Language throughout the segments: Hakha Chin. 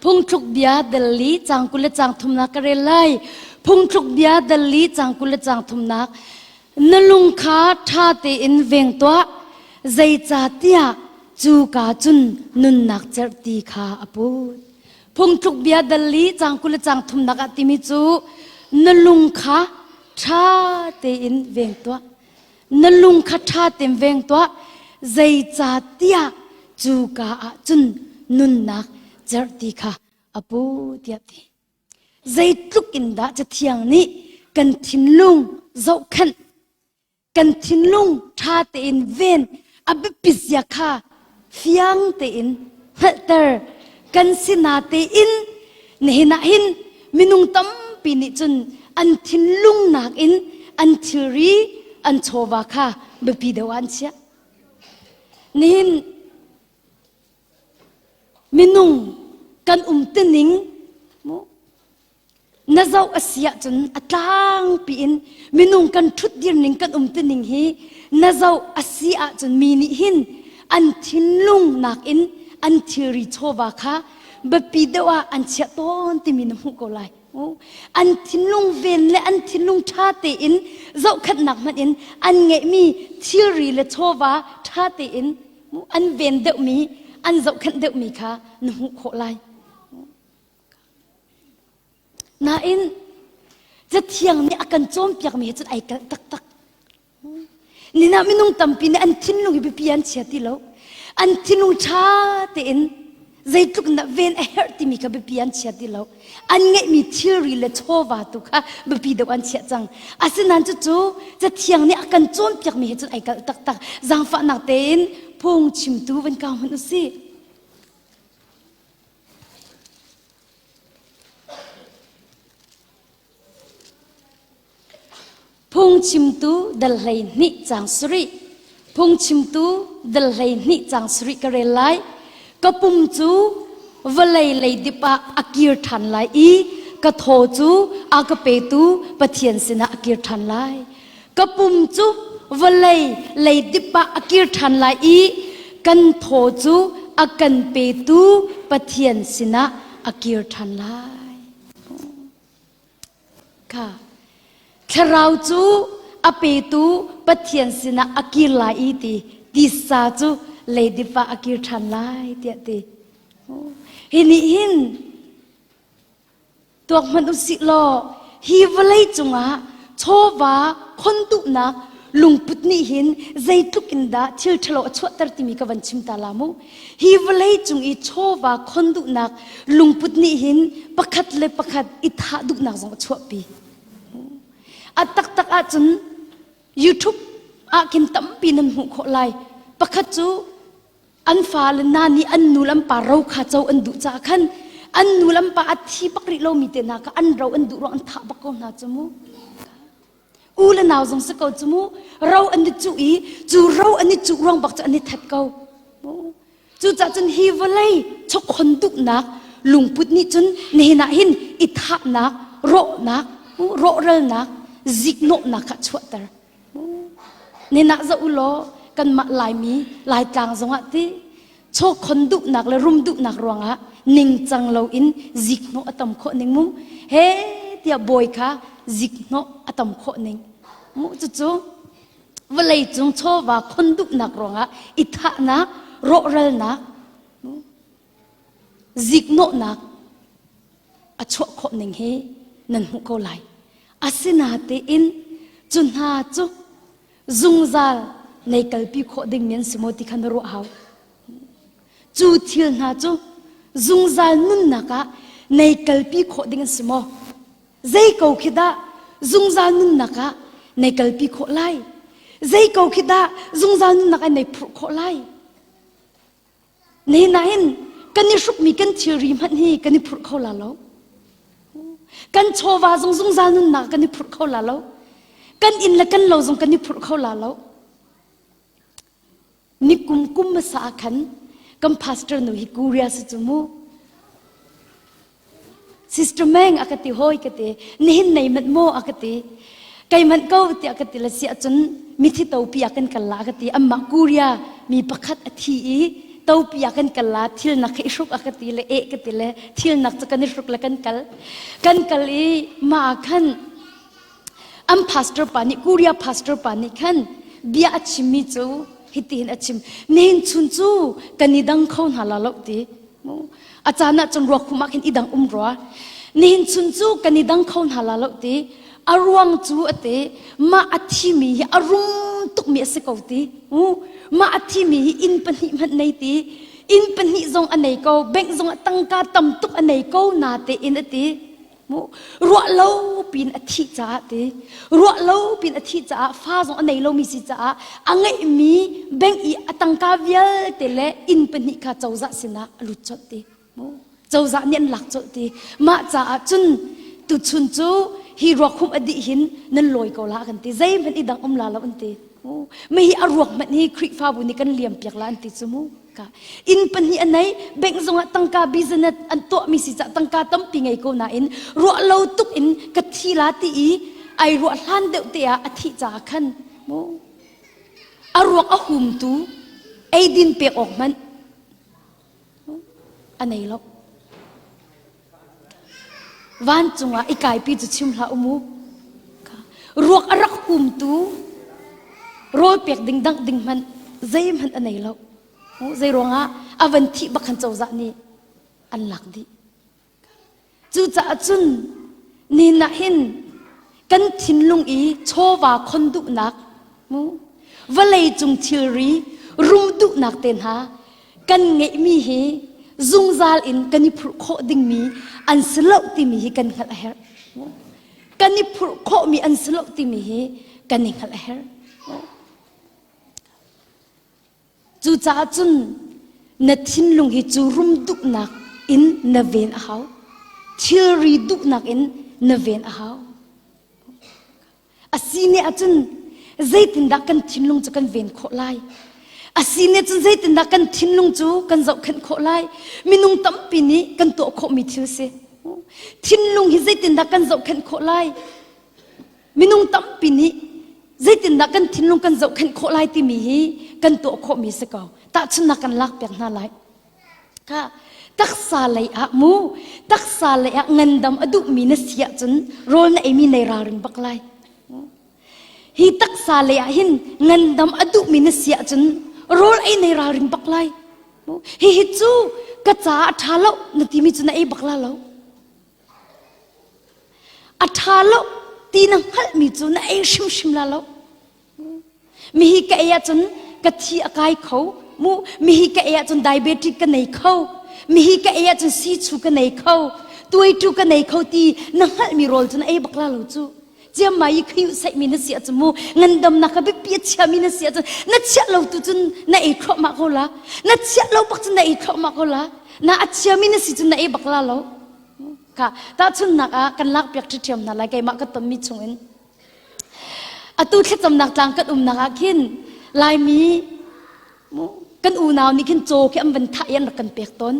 Phungthluk bia dal li cang 20 le cang thumnak ka rel lai. Phungthluk bia dal li cang 20 le cang thumnak. Na lung kha ṭha tein veng tuah, zeicahtiah cu ka cun nunnak cerhti kha a put. Phungthluk bia dal li cang 20 le cang thumnak ah timi cu na lung kha ṭha tein veng tuah. Na lung kha ṭha tein veng tuah, zeicahtiah cu ka ah cun nunnak cerhti kha a pu tiah ti. Zeitluk in dah Cathiang nih kan thinlung zohkhenh, kan thinlung ṭha tein ven a biapit zia kha fiang tein hngalhter kan si natein nihin ah hin minung tampi nih cun an thinlung nakin an thilri an chawva kha biapi deuh ah an chiah. Nihin minung kan umtuning na zoh a si ahcun a tlangpi in minung kan ṭhutdir ning kan umtuning hi na zoh a si ahcun mi nih hin an thinlung nakin an thilri chawva kha biapi deuh ah an chiah tawn timi na hmuh ko lai. An thinlung ven le an thinlung ṭha tein zohkhenhnak hmanh in an ngeihmi thilri le chawva ṭha tein an ven deuhmi an zohkhenh deuhmi kha na hmuh khawh lai. Nain Cathiang nih a kan cawnpiakmi he cun ai kalh taktak. Nina minung tampi nih an thinlung hi biapi an chia ti lo. An thinlung ṭha tein zeitluk na ven a herh timi kha biapi an chia ti lo. An ngeihmi thilri le chawva tu kha biapi deuh an chiah cang. Asinain cucu Cathiang nih a kan cawnpiakmi he cun ai kalh taktak. Zaangfahnak tein phungchimtu van kau hmanh u sih. Phungchimtu dal 12 cang sarih. Phungchimtu dal 12 cang sarih ka rel lai. Ka pum cu vawlei leidip ah a kir ṭhan lai i ka thaw cu a ka petu Pathian sinah a kir ṭhan lai. Ka pum cu vawlei leidip ah a kir ṭhan lai i kan thaw cu a kan petu Pathian sinah a kir ṭhan lai. Kha thlarau cu a petu Pathian sinah a kir lai i ti tisa cu leidip ah a kir ṭhan lai tiah ti. Hi nih hin Tuak hmanh u sih law hi vawlei cungah chawva khon duhnak lungput nih hin zeitluk in dah thil ṭhalo a chuahter timi ka van chim ta la mu. Hi vawlei cung i chawva khon duhnak lungput nih hin pakhat le pakhat i thah duhnak zong a chuahpi. A taktak ahcun YouTube ah khin tampi nan hmuh khawh lai. Pakhat cu An fale hna nih an nu le an pa ro kha co an duh caah khan an nu le an pa a thi bak rih lomi te hna kha an ro an duh ruang an thah bak ko hna cu mu. U le nau zong si ko cu mu. Ro an i cuh i cu ro an i cuh ruang bak cu an i that ko. Cucaah cun hi vawlei chawkhon duhnak lungput nih cun nihin ah hin i thahnak, rawhnak, rawhralnak, ziknawhnak kha chuahter. Ninah zoh u law kanmah Laimi Laitlang zongah ti chawkhon duhnak le rum duhnak ruangah ningcang loin zikhnawh a tam khawh ning mu he tiah bawi kha zikhnawh a tam khawh ning mu cucu vawlei cung chawva khon duhnak ruangah i thahnak rawhralnak ziknawhnak a chuah khawh ning hi nan hmuh ko lai. Asinatein cu hna cu zungzal nei kalpi khawh ding men si maw ti kha na ruah hau. Cu thil hna cu zungzal nunnak ah nei kalpi khawh ding an si maw? Zei ko khi dah zungzal nunnak ah nei kalpi khawh lai? Zei ko khi dah zungzal nunnak ah nei phurh khawh lai? Nihin ah hin kan i hrukmi kan thilri hmanh hi kan i phurh kho la lo. Kan chawva zong zungzal nunnak kan i phurh kho la lo. Kan inn le kan lo zong kan i phurh kho la lo. Ni kum kum hmasa ah khan kan pastor nu hi Korea si cu mu. Sister Meng a ka ti hawi ka ti nihin nei manh maw a ka ti kei manh ko tiah ka ti le si ahcun mithi topi ah kan kal la a ka ti amah Korea mi pakhat a thi i Topi ah kan kal la thil nak i hruk a ka ti le eh ka ti le thil nak cu kan i hruk le kan kal. Kan kal i ma khan an pastor pa nih Korea pastor pa nih khan bia a chimmi cu hitihin a chim nihin chun cu kan i dang kho hna la lo ti a caan ah cun ruak hum ah khin i dang um rua nihin chun cu kan i dang kho hna la lo ti a ruang cu a ti mah a thimi hi a rum tukmi a si ko ti mah a thimi hi inn pahnih hmanh nei ti inn pahnih zong a nei ko bank zong ah tangka tam tuk a nei ko na te in a ti Mu ruah lo pin a thih caah ti ruah lo pin a thih caah fa zong a nei lomi si caah a ngeihmi bank i a tangka vialte le inn pahnih kha cozah sinah a lut colh ti mu cozah nih an lak colh ti mah caah cun tuchun cu hi ruak humh a dih hin nan lawi ko la kan ti zeihmanh i dang um la lo an ti mu mi hi a ruak hmanh hi Khrihfabu nih kan liam piak la an ti cu mu Ka inn pahnih a nei bank zongah tangka business an tuahmi si cah tangka tampi ngei ko nain ruah lo tuk in ka thi la ti i ai ruah hlan deuh te ah a thih caah khan mu a ruak a humtu eidin pek awk hmanh a nei lo Vancung ah i kaipi cu chim hlah u mu. Ruak a rak humtu rawl pek ding dangh ding hmanh zeihmanh a nei lo. Zei ruangah a van thih bak khan cozah nih an lak dih. Cucaah cun ni nah hin kan thinlung i chawva khon duhnak mu vawlei cung thilri rum duhnak te hna kan ngeihmi hi zungzal in kan i phurh khawh dingmi an si lo timi hi kan hngalh a herh kan i phurh khawhmi an si lo timi hi kan i hngalh a herh Cucaah cun na thinlung hi cu rum duhnak in na ven a hau. Thilri duhnak in na ven a hau. A si ne ahcun zeitindah kan thinlung cu kan ven khawh lai? A si ne cun zeitindah kan thinlung cu kan zohkhenh khawh lai? Minung tampi nih kan tuah khawhmi thil si. Thinlung hi zeitindah kan zohkhenh khawh lai? Minung tampi nih zeitindah kan thinlung kan zohkhenh khawh lai timi hi kan tuah khawhmi si ko. Tahchunhnak kan lak piak hna lai. Ka taksa lei ah mu taksa lei ah ngandam a duhmi na si ahcun rawl na eimi nei ralring bak lai. Hi taksa lei ah hin ngandam a duhmi na si ahcun rawl ei nei ralring bak lai. Hihi cu ka caah a ṭha lo na timi cu na ei bak la lo. A ṭha lo ti na hngalhmi cu na ei hrimhrim la lo. Mihi ka ei ahcun ka thi a kai kho. Mu mihi ka ei ahcun diabetic ka nei kho. Mihi ka ei ahcun sichu ka nei kho. Tuaitu ka nei kho ti na hngalhmi rawl cu na ei bak la lo cu. Ciammai i khiu saihmi na si ahcun mu ngandamnak kha biapi a chiami na si ahcun na chiah lo tu cun na ei thluahmah ko la. Na chiah lo bak cun na ei thluahmah ko la. Na a chiami na si cun na ei bak la lo. Ka tahchunhnak ah kan lakpiak ṭhiṭhiam hna lai keimah ka tonmi chungin. Atu thlacamnak tlang kan umnak ah khin Laimi kan unau nih khin caw khi an van thah i an rak kan pek tawn.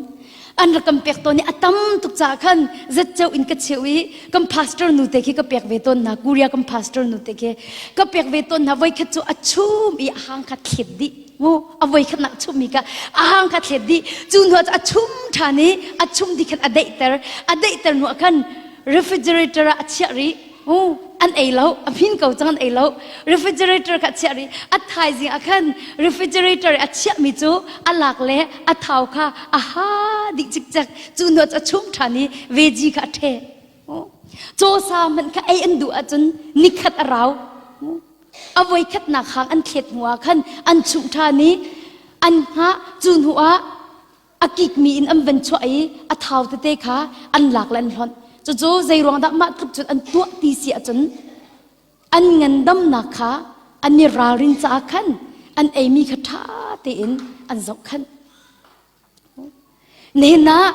An rak kan pek tawn i a tam tuk caah khan zatceu in ka cheu i kan pastor nu te khi ka pek ve tawn hna Korea kan pastor nu te khi ka pek ve tawn hna voikhat cu a chum i a hang kha thlet dih mu a voikhatnak chummi kha a hang kha thlet dih cu hnu ah a chum ṭhan i a chum dih khan a daihter a daihter hnu ah khan refrigerator ah a chiah rih u an ei lo a hmin ko cang an ei lo refrigerator kha a chiah rih a thaizing ah khan refrigerator a chiahmi cu a lak le a thau kha a ha dih cikcek cu hnu ah a chum ṭhan i veggie kha a ṭheh cawsa hmanh kha ei an duh ahcun nikhat a rau A voikhatnak hang an thlet hnu ah khan an chumh ṭhan i an hngah cu hnu ah a kikmi in an van chuah i a thau tete kha an lak le an hlonh. Cucu zei ruang dah mah tluk cun an tuah ti si ahcun an ngandamnak kha an i ralrin caah khan an eimi kha ṭha tein an zohkhanh. Nihin ah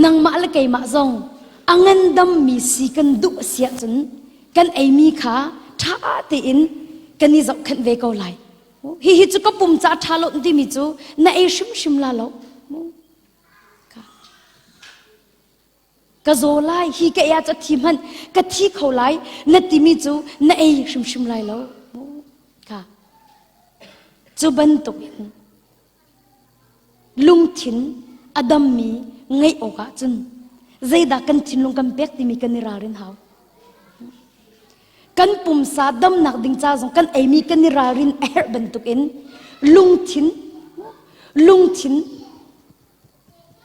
nangmah le keimah zong a ngandammi si kan duh a si ahcun kan eimi kha ṭha tein kan i zohkhenh ve ko lai. Hihi cu ka pum ca ṭha lo timi cu na ei hrimhrim la lo. Ka zaw lai, hi ka ei ah cu thi hmanh ka thi kho lai na timi cu na ei hrimhrim lai lo. Ka cu bantuk in. Lungthin a dammi ngeih awkah cun zeidah kan thinlung kan pek timi kan i ralrin hau. Kan pumsa damnak ding ca zong kan eimi kan i ralrin a herh bantukin lungthin lungthin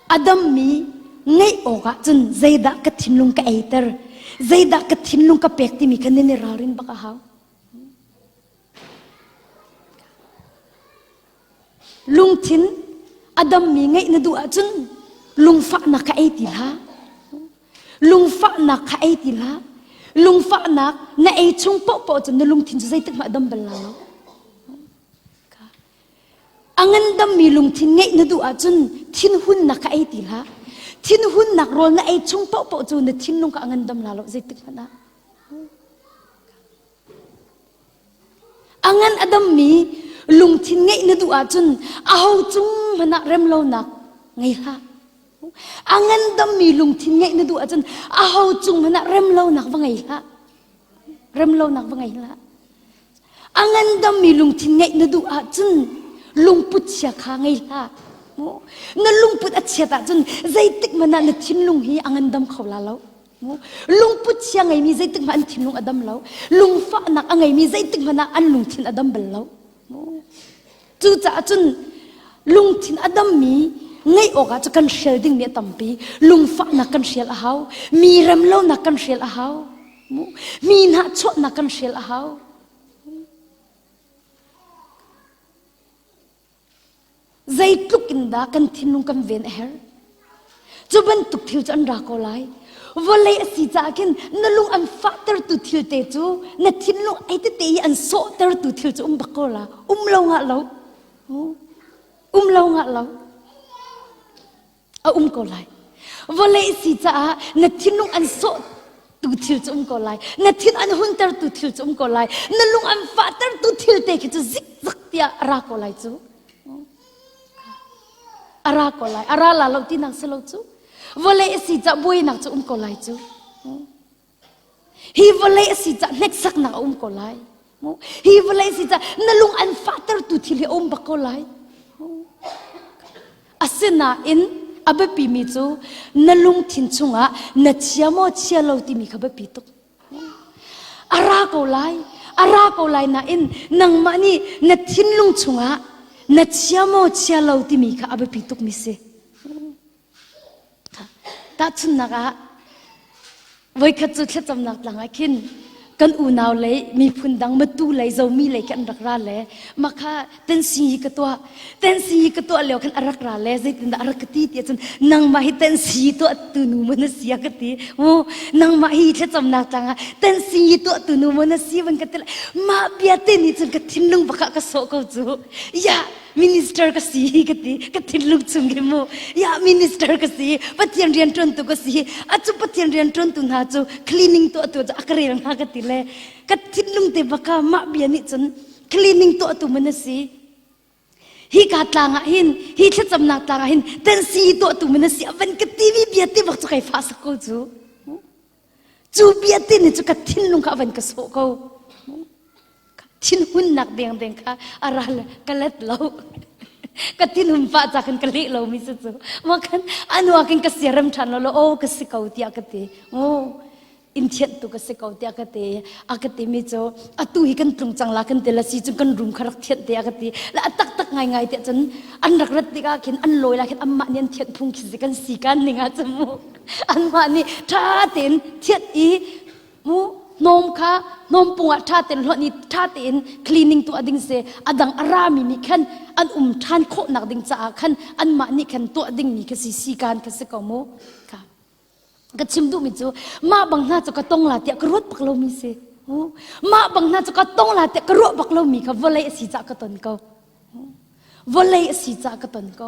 a dammi ngeih awkah cun zeidah ka thinlung ka eiter zeidah ka thinlung ka pek timi kha nan i ralrin bak a hau. Lungthin a dammi ngeih na duh ahcun lungfahnak kha ei ti hlah. Lungfahnak kha ei ti hlah. Lungfahnak na ei chung paohpaoh cun na lungthin cu zeitik hmanh a dam bal la lo. A ngandammi lungthin ngeih na duh ahcun thinhunnak kha ei ti hlah. Thinhunnak rawl na ei chung paohpaoh cu na thinlung kha a ngandam la lo zeitik hmanh ah. A ngan a dammi lungthin ngeih na duh ahcun aho cung hmanh ah remlonak ngei hlah. A ngandammi lungthin ngeih na duh ahcun aho cung hmanh ah remlonak va ngei hlah. Remlonak va ngei hlah. A ngandammi lungthin ngeih na duh ahcun lungput chia kha ngei hlah. Na lungput a chiat ahcun zeitik hmanh ah na thinlung hi a ngandam kho la lo. Lungput chia ngeimi zeitik hmanh an thinlung a dam lo. Lungfahnak a ngeimi zeitik hmanh ah an lungthin a dam bal lo. Cucaah cun lungthin a dammi ngeih awkah cu kan hrial dingmi a tampi. Lungfahnak kan hrial a hau. Mi remlonak kan hrial a hau. Mi hnahchuahnak kan hrial a hau. Zeitluk in dah kan thinlung kan ven a herh? Cu bantuk thil cu an ra ko lai. Vawlei a si caah khin na lung an fahtertu thil te cu na thinlung ei tete i an sawhtertu thil cu um bak ko la. Um lo ngah lo. Um lo ngah lo. A um ko lai. Vawlei si caah na thinlung an sawh tu thil cu um ko lai. Na thin an huntertu thil cu um ko lai. Na lung an fahtertu thil te khi cu zikzak tiah a ra ko lai cu. A ra ko lai. A ra la lo tinak si lo cu. Vawlei a si caah buainak cu um ko lai cu. Hi vawlei a si caah hneksaknak a um ko lai. Hi vawlei a si caah na lung an fahtertu thil hi a um bak ko lai. Asinain a biapimi cu na lungthin chungah na chia maw chia lo timi kha biapi tuk. A ra ko lai, a ra ko lai nain nangmah nih na thinlung chungah na chia maw chia lo timi kha a biapi tukmi si. Tahchunhnak ah, voikhat cu thlacamnak tlang ah khin kan unau lei miphun dang matu lei zomi lei khi an rak ra le mah kha tensi hi ka tuah tensi hi ka tuah lio khan a rak ra le zeitindah a rak ka ti ti ahcun nangmah hi tensi tuah tu nu maw na si a ka ti mu nangmah hi thlacamnak tlang ah tensi hi tuah tu nu maw na si van ka ti mah bia te nih cun ka thinlung bak ah ka sawh ko cu ya Minister ka si ka ti ka thinlung chung hi mu ya minister ka si Pathian rian ṭuantu ka si a cu Pathian rian ṭuantu hna cu cleaning tuah tu cu a ka rel hna ka ti le ka thinlung te baka mah bia nih cun cleaning tuah tu man a si hi ka tlang ah hin hi thlacamnak tlang ah hin tensi tuah tu man a si avan ka ti mi bia te bak cu kai fa sak ko cu cu bia te nih cu ka thinlung kha avan ka sawh ko thinhunnak dengdeng kha a ral ka let lo ka thinhun pah ca khan ka leh lo mi cu cu ma khan anua kin ka siarem ṭhan lo lo o ka si ko tiah ka ti o in thianh tu ka si ko tiah ka ti a ka ti mi cu atu hi kan tlung cang la kan ti la si cun kan room kha rak thianh te a ka ti la a tak tak ngai ngai tiah cun an rak rat tikah khin an lawi la khin anmah nih an thianh phung khi si kan si kan ning ah cu mu anmah nih ṭha tein thianh i Mu hnawm kha hnawm pung ah ṭha tein hlonh i ṭha tein cleaning tuah ding si a dang a rami nih khan an um ṭhan khawhnak ding caah khan anmah nih khan tuah dingmi kha si sikaan kha si ko mu kha ka chim duhmi cu mah bang hna cu ka tong la tiah ka ruat bak lomi si mah bang hna cu ka tong la tiah ka ruah bak lomi kha vawlei a si caah ka ton ko vawlei a si caah ka ton ko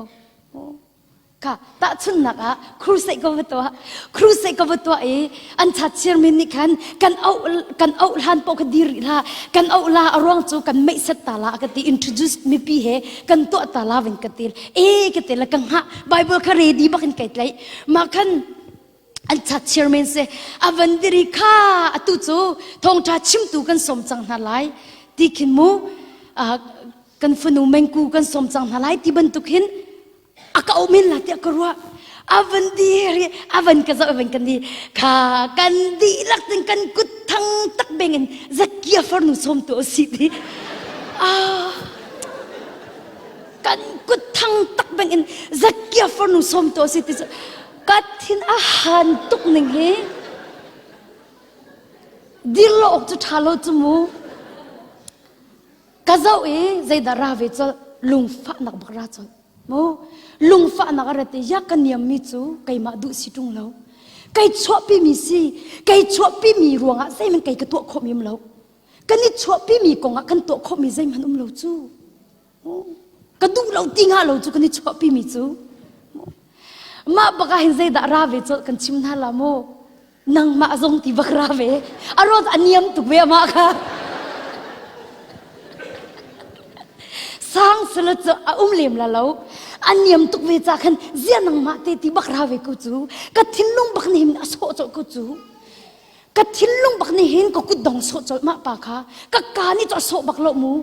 Ka tahchunhnak ah crusade ka va tuah. Crusade ka va tuah i an chachiarmi nih khan kan auh kan auh hlan paoh kha dir rih hlah. Kan auh la a ruang cu kan meihset ta la ka ti introduce mipi he kan tuah ta la vin ka ti. E ka ti la ka hngah Bible kha ready bak in kai tlaih. Mah khan an chachiarmen si a van diri kha atu cu thawngṭha chimtu kan sawm cang hna lai ti khin mu kan fanu mengku kan sawm cang hna lai ti bantuk hin. A ka auh men la tiah ka ruah. A van dir i a van ka zoh a van kan di. Kha kan dihlak tin kan kut thang tak beng in Zakia farnu sawm tu a si ti. Ah kan kut thang tak beng in Zakia farnu sawm tu a si ti cu ka thin a han tuk ning hi. Dir lo awk cu ṭha lo cu mu. Ka zoh i zeidah ra ve colh lungfahnak bak ra colh. Mu lungfahnak a rat i ya ka niam mi cu keimah duh si ṭung lo. Kei chuahpi mi si, kei chuahpi mi ruangah zeihmanh kei ka tuah khawh mi um lo. Kan i chuahpi mi kongah kan tuah khawh mi zeihmanh um lo cu. Ka duh lo ti nga lo cu kan i chuahpi mi cu. Mah bak ah hin zeidah ra ve colh kan chim hna la mu. Nangmah zong ti bak ra ve. A rawt a niam tuk ve amah kha. Sang sala cu a um lem la lo. A niam tuk ve ca khan zia nangmah te ti bak ra ve ko cu. Ka thinlung bak nih hin a sawh colh ko cu. Ka thinlung bak nih hin ka kut dong sawh colh mah pa kha. Ka ka nih cu a sawh bak lo mu.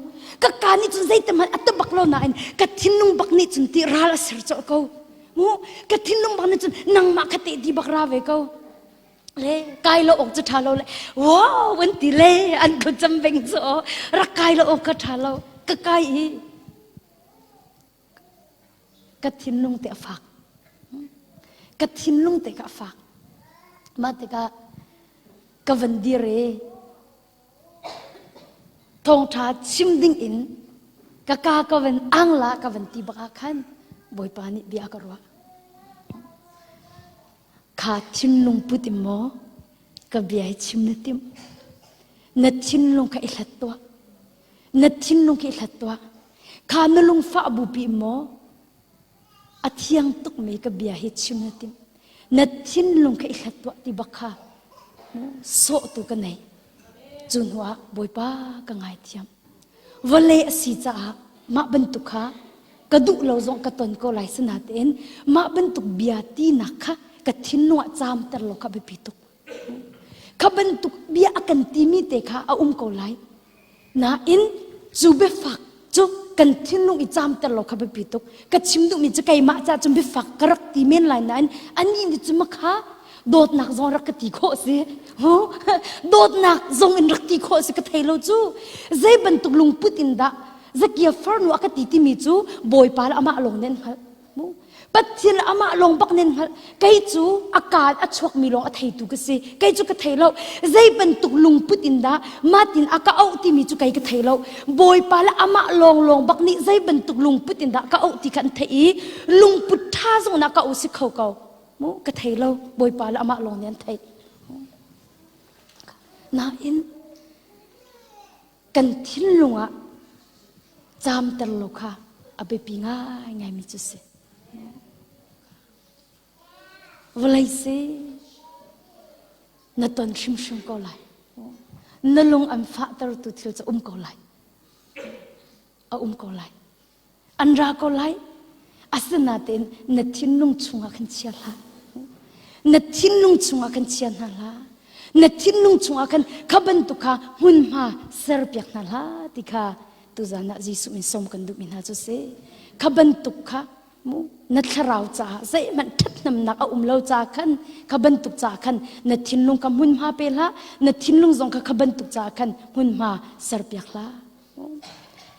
Ka ka nih cun zeitem hmanh a te bak lo nain ka thinlung bak nih cun ti ral a ser colh ko. Mu ka thinlung bak nih cun nangmah kha te ti bak ra ve ko. Le kai lo awk cu ṭha lo le wow an ti le an kut cam beng cu rak kai lo awk kha ṭha lo ka kai i ka thinlung te a fak ka thinlung te ka a fak mah tikah ka van dir i Thawngṭha chim dingin ka ka ka van ang la ka van ti bak ah khan Bawipa nih bia ka ruah. Kha thinlung put in maw ka bia hi chim na timh. Na thinlung kha i hlat tuah. Na thinlung kha i hlat tuah. Kha na lungfah bupi maw a thiang tukmi ka bia hi chim na timh na thinlung kha i hlat tuah ti bak kha sawhtu ka nei cu hnuah bawipa ka ngaithiam vawlei a si caah mah bantuk kha ka duh lo zong ka ton ko lai sinatein mah bantuk bia tinak kha ka thinlung ah caamter lo kha biapi tuk kha bantuk bia a kan timi te kha a um ko lai Nain cu biafak cu kan thinlung i caamter lo kha biapi tuk. Ka chim duhmi cu keimah ca cun biafak ka rak ti men lai nain anih nih cu makha dawtnak zong rak ka ti khawh si. Dawtnak zong in rak ti khawh si ka thei lo cu. Zei bantuk lungput in dah Zakia farnu a ka ti timi cu Bawipa le amah lawng nih an hngalh. Pathian le amah lawng bak nan hngalh. Kei cu a kaan a chuakmi lawng a theitu ka si. Kei cu ka thei lo. Zei bantuk lungput in dah matin a ka auh timi cu kei ka thei lo. Bawipa le amah lawng lawng bak nih zei bantuk lungput in dah ka auh ti kha an theih i lungput ṭha zong na ka auh si kho ko. Mu ka thei lo. Bawipa le amah lawng nih an theih. Nain kan thinlung ah caamter lo kha a biapi ngaingaimi cu si. Vawlei si na ton hrimhrim ko lai. Na lung an fahtertu thil cu um ko lai. A um ko lai. An ra ko lai. Asinain na thinlung chungah khan chia hlah. Na thinlung chungah khan chia hna hlah. Na thinlung chungah khan kha bantuk kha hmunhma serpiak hna hlah ti kha tuzan ah Jesuh min sawm kan duhmi hna cu si. Kha bantuk kha mu na thlarau caah zeihmanh ṭhathnemnak a um lo caah khan kha bantuk caah khan na thinlung kha hmunhma pe hlah. Na thinlung zong kha kha bantuk caah khan hmunhma serpiak hlah.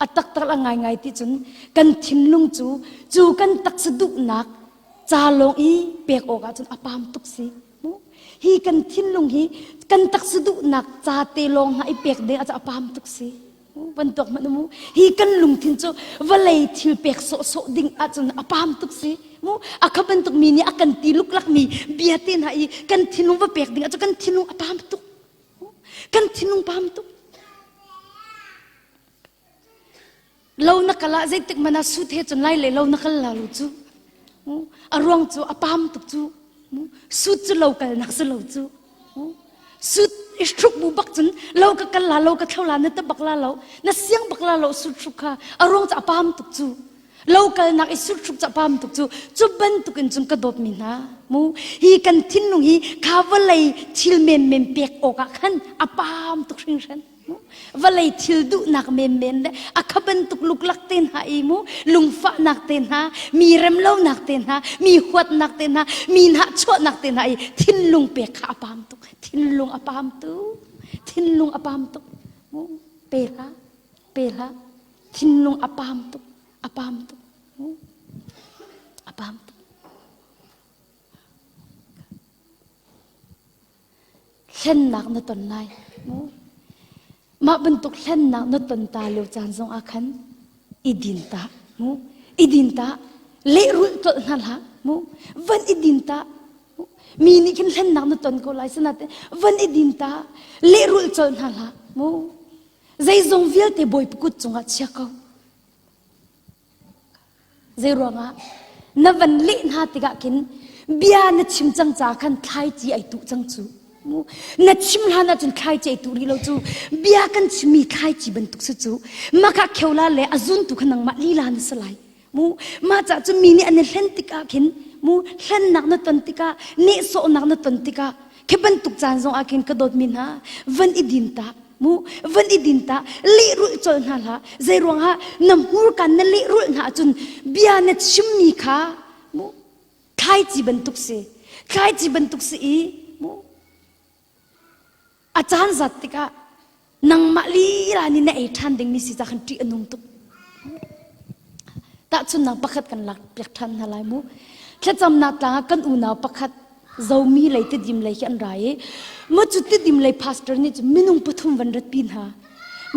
A taktak a ngaingai ti cun kan thinlung cu cu kan taksa duhnak ca lawng i pek awk ahcun a pam tuk si. Hi kan thinlung hi kan taksa duhnak ca te lawng hna i pek ding ah a pam tuk si. Van tuak hmanh mu. Hi kan lungthin cu vawlei thil pek sawhsawh ding ahcun a pam tuk si. Mu a kha bantuk mi nih a kan ti luklak mi bia te hna i kan thinlung va pek ding ahcun kan thinlung a pam tuk. Kan thinlung pam tuk. Lo na kal ah zeitik hmanh ah sut he cun lai le lo na kal la lo cu. A ruang cu a pam tuk cu. Sut cu lo kalnak si lo cu. Sut i hruk bu bak cun lo ka kal la lo ka thlo la na ta bak la lo na siang bak la lo sut hruk kha a ruang cu a pam tuk cu. Lo kalnak i sut hruk cu a pam tuk cu. Cu bantuk in cun ka dawtmi hna mu hi kan thinlung hi kha vawlei thil menmen pek awk ah khan a pam tuk hringhran. Vawlei thil duhnak menmen le a kha bantuk luklak te hna i mu lungfahnak te hna, mi remlonak te hna, mi huatnak te hna, mi hnahchuahnak te hna i thinlung pek kha a pam tuk. Thinlung a pam tuk. Thinlung a pam tuk. Mu pe hlah, pe hlah. Thinlung a pam tuk, a pam tuk. Mu a pam tuk. Hlennak na ton lai. Mah bantuk hlennak na ton ta lio caan zong ah khan i din ta mu. I din ta lehrulh colh hna hlah mu. Van i din ta mi nih khin hlennak na ton ko lai sinain van i din ta lehrulh colh hna hlah mu. Zeizong vialte Bawipa kut cungah chia ko. Zeiruangah na van leh hna tikah khin bia na chim cang ca khan thlaici ai tuh cang cu. Na chim hlan ahcun thlaici ai tuh rih lo cu. Bia kan chimmi thlaici bantuk si cu. Maka kheula le a zuntu kha nangmah lila na si lai. Mu mah cah cu mi nih an i hlen tikah khin mu hlennak na ton tikah nehsawhnak na ton tikah khi bantuk caan zong ah khin ka dawtmi hna van i din ta mu van i din ta lehrulh colh hna hlah zei ruangah na hmurka na lehrulh hna ahcun bia na chimmi kha mu thlaici bantuk si thlaici bantuk si i mu a caan zat tikah nangmah lila nih na ei ṭhan dingmi si ca khan ṭih a nung tuk. Tahchunhnak pakhat kan lak piak ṭhan hna lai mu. Thlacamnak tlang ah kan unau pakhat Zomi lei Tidim lei khi an ra i mu cu Tidim lei pastor nih cu minung pathum van ratpi hna.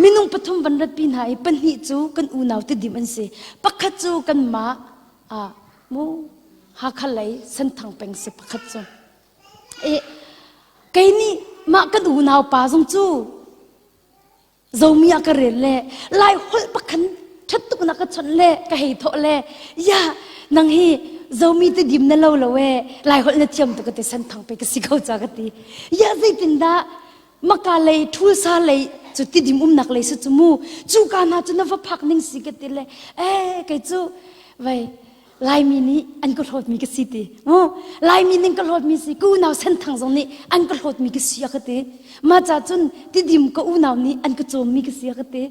Minung pathum van ratpi hna i pahnih cu kan unau Tidim an si. Pakhat cu kanmah ah mu Hakha lei Senthang peng si pakhat cu. E, kei nih mah kan unau pa zong cu zomi ah ka rel le lai holh pakhan ṭhat tuk na ka chawnh le ka hei thawh le ya nang hi zomi te dim na lo lo e lai holh na thiam tuk ka ti san thang pe ka si ko cha ka ti ya zeitin dah maka lei thulsa lei cu tidim umnak lei si cu mu cu ka hna cu na va phak ning si ka ti le e kei cu vai Laimi nih an ka hlawtmi ka si ti. Mu Laimi ning ka hlawtmi si ka unau Senthang zong nih an ka hlawtmi ka si a ka ti. Mah ca cun tidim ka unau nih an ka cawmmi ka si a ka ti.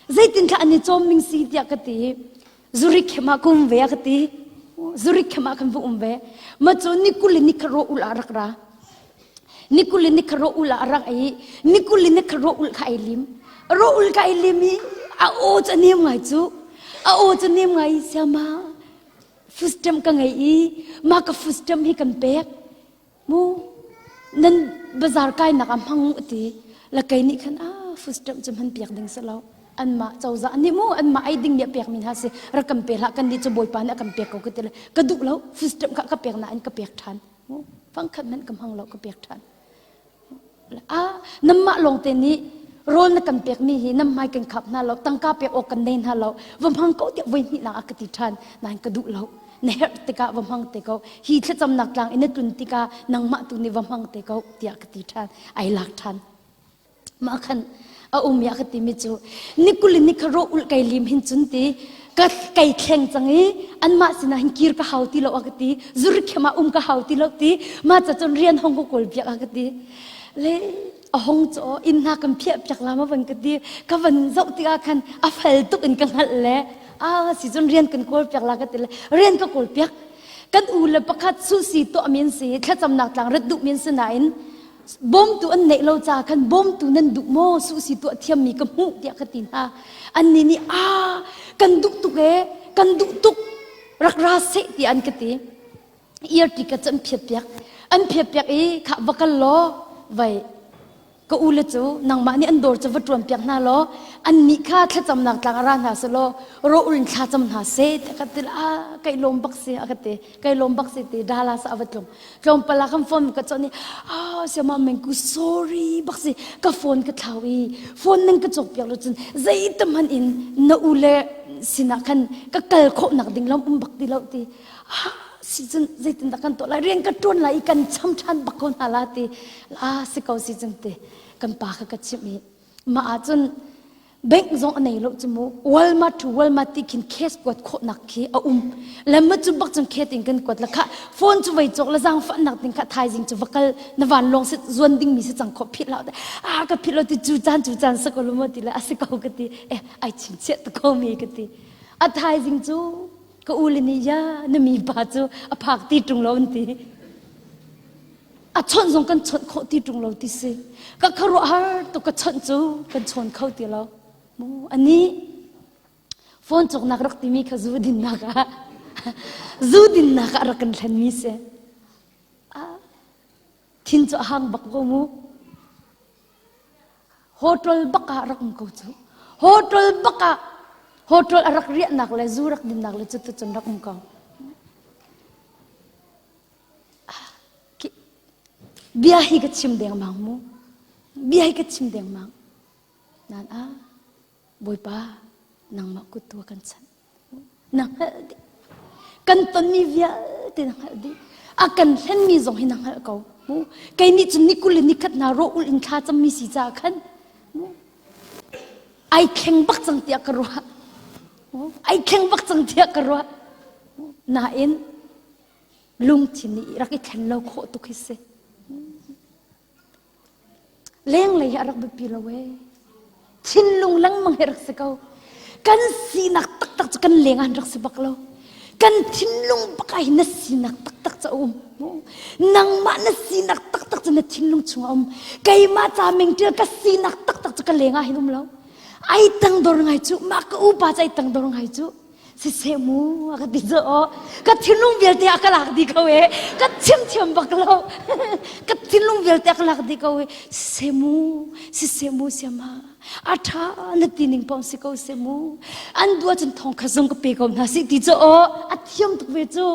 Zeitin thla an i cawm ning si tiah ka ti. Zurich khem ah ka um ve a ka ti. Zurich khem ah kan va um ve. Ma cu ni kul le ni khat ro ul ah rak ra. Ni kul le ni khat ro ul ah a rak i ni kul le ni khat ro ul kha ai lim. Ro ul ka ai lim i a aw cu a nem ngai cu. A aw cu nem ngai i siama fustem ka ngei i mah ka fustem hi kan pek. Mu nan bazar kainak ah hmang u ti. La kei nih khan ah fustem cu hman piak ding si lo. Anmah cozah nih mu anmah ei ding nih a pek mi hna si rak kan pe hlah kan nih cu Bawipa nih a kan pek ko ka ti le ka duh lo fustem kha ka pek nain ka pek ṭhan. Fangkhat hmanh ka hmang lo ka pek ṭhan. Ah, namah lawng te nih rawl na kan pekmi hi nam hmai kan khap hna lo, tangka pek awk kan nei hna lo, va hmang ko tiah voi hnih nak a ka ti ṭhan. Nain ka duh lo. Na herh tikah va hmang te ko. Hi thlacamnak tlang in na tlun tikah nangmah tu nih va hmang te ko tiah ka ti ṭhan. Ai lak ṭhan. Mah khan a um ya ka timi cu nikul in nikha ro ul kai lim hin cun ti ka kai thleng cang i anmah sinah hin kir ka hau ti lo a ka ti zurikhem ah um ka hau ti lo ti ma ca cun rian hong ka kawl piak a ka ti le a hong cu inn hna kan phiah piak la ma van ka ti ka van zoh tikah khan a fel tuk in ka hngalh le a si cun rian kan kawl piak la ka ti le rian ka kawl piak kan u le pakhat susi tuah min si thlacamnak tlang rat duh min si nain Bawmtu an neih lo caah khan bawmtu nan duh maw suhsi tuah thiammi ka hmuh tiah ka ti hna. Annih nih aa kan duh tuk ee kan duh tuk rak ra seh tiah an ka ti. Ear ticket cu an phiat piak. An phiat piak i khah va kal law vai ka u le cu nangmah nih an dawr cu va ṭuan piak hna law annih kha thlacamnak tlang ah ra hna seh law rawh in thlacam hna seh tiah ka ti a kai lawm bak si a ka ti kai lawm bak si ti Dallas ah a va tlung tlawmpal ah kan phone ka chawnh i ah siama mengku sorry bak si ka phone ka thlau i phone nan ka cawk piak lo cun zeitam hmanh in na u le sinah khan ka kal khawh nak ding lam um bak ti lo ti ah si cun zeitin dah kan tuah lai rian ka ṭuan lai i kan cham ṭhan bak ko hna la ti ah si ko si cun ti kan pa kha ka chimh i mah ah cun. Bank zong a nei lo cu mu. Walmart to Walmart ti khin cash kuat khawhnak khi a um. Le ma cu bak cun khet in kan kuat la kha phone cu vei cawk la zaangfahnak ding kha thaizing cu va kal na van lawng si zuan ding mi si cang kho phit lo a ka phit lo ti cu caan cu caan sa ko lu mo ti le a si ko ka ti eh ai chinchiah ta ko mi ka ti a thaizing cu ka u le nih ya na mi pa cu a phak ti ṭung lo an ti a chawnh zong kan chawnh khawh ti ṭung lo ti si ka khuaruahhar tuk ka chawnh cu kan chawn kho ti lo mu ani phone cawknak rak timi kha zu dinnak ah zu dinnak ah rak kan thlenmi si thin cu a hang bak ko mu Hotel bak ah rak um ko cu. Hotel bak ah hotel a rak riahnak le zu rak dinnak le cu cun rak um ko. Bia hi ka chim dengmang mu. Bia hi ka chim dengmang. Nan a Bawipa nangmah kut tu kan chanh. Na hngalh dih. Kan tonmi vialte na hngalh dih. A kan hlenmi zong hi na hngalh ko. Mu. Kei nih cun ni kul le nikhat hna rawh ul in thla cammi si caah khan mu. Ai thleng bak cang tiah ka ruah. Ai thleng bak cang tiah ka ruah. Nain lungthin nih rak i thlen lo khawh tuk hi si. Lenglei hi a rak biapi lo ee. Thinlung lengmang hi rak si ko. Kan sinak taktak cu kan leng ah rak si bak lo. Kan thinlung bak ah hin na sinak taktak cu a um. Nangmah na sinak taktak cu na thinlung chung a um. Keimah ca mingṭil ka sinak taktak cu ka leng ah hin um lo. Ai tangdor ngai cu, mah ka upa cu ai tangdor ngai cu. Siseh mu a ka ti cu aw ka thinlung vialte a ka lak dih ko e ka chim thiam bak lo ka thinlung vialte a ka lak dih ko e siseh mu siseh mu siama a tha na ti ning pawng si ko se mu an dua cun thong kha zong ka pe ko hna si ti cu aw a thiam tuk ve cu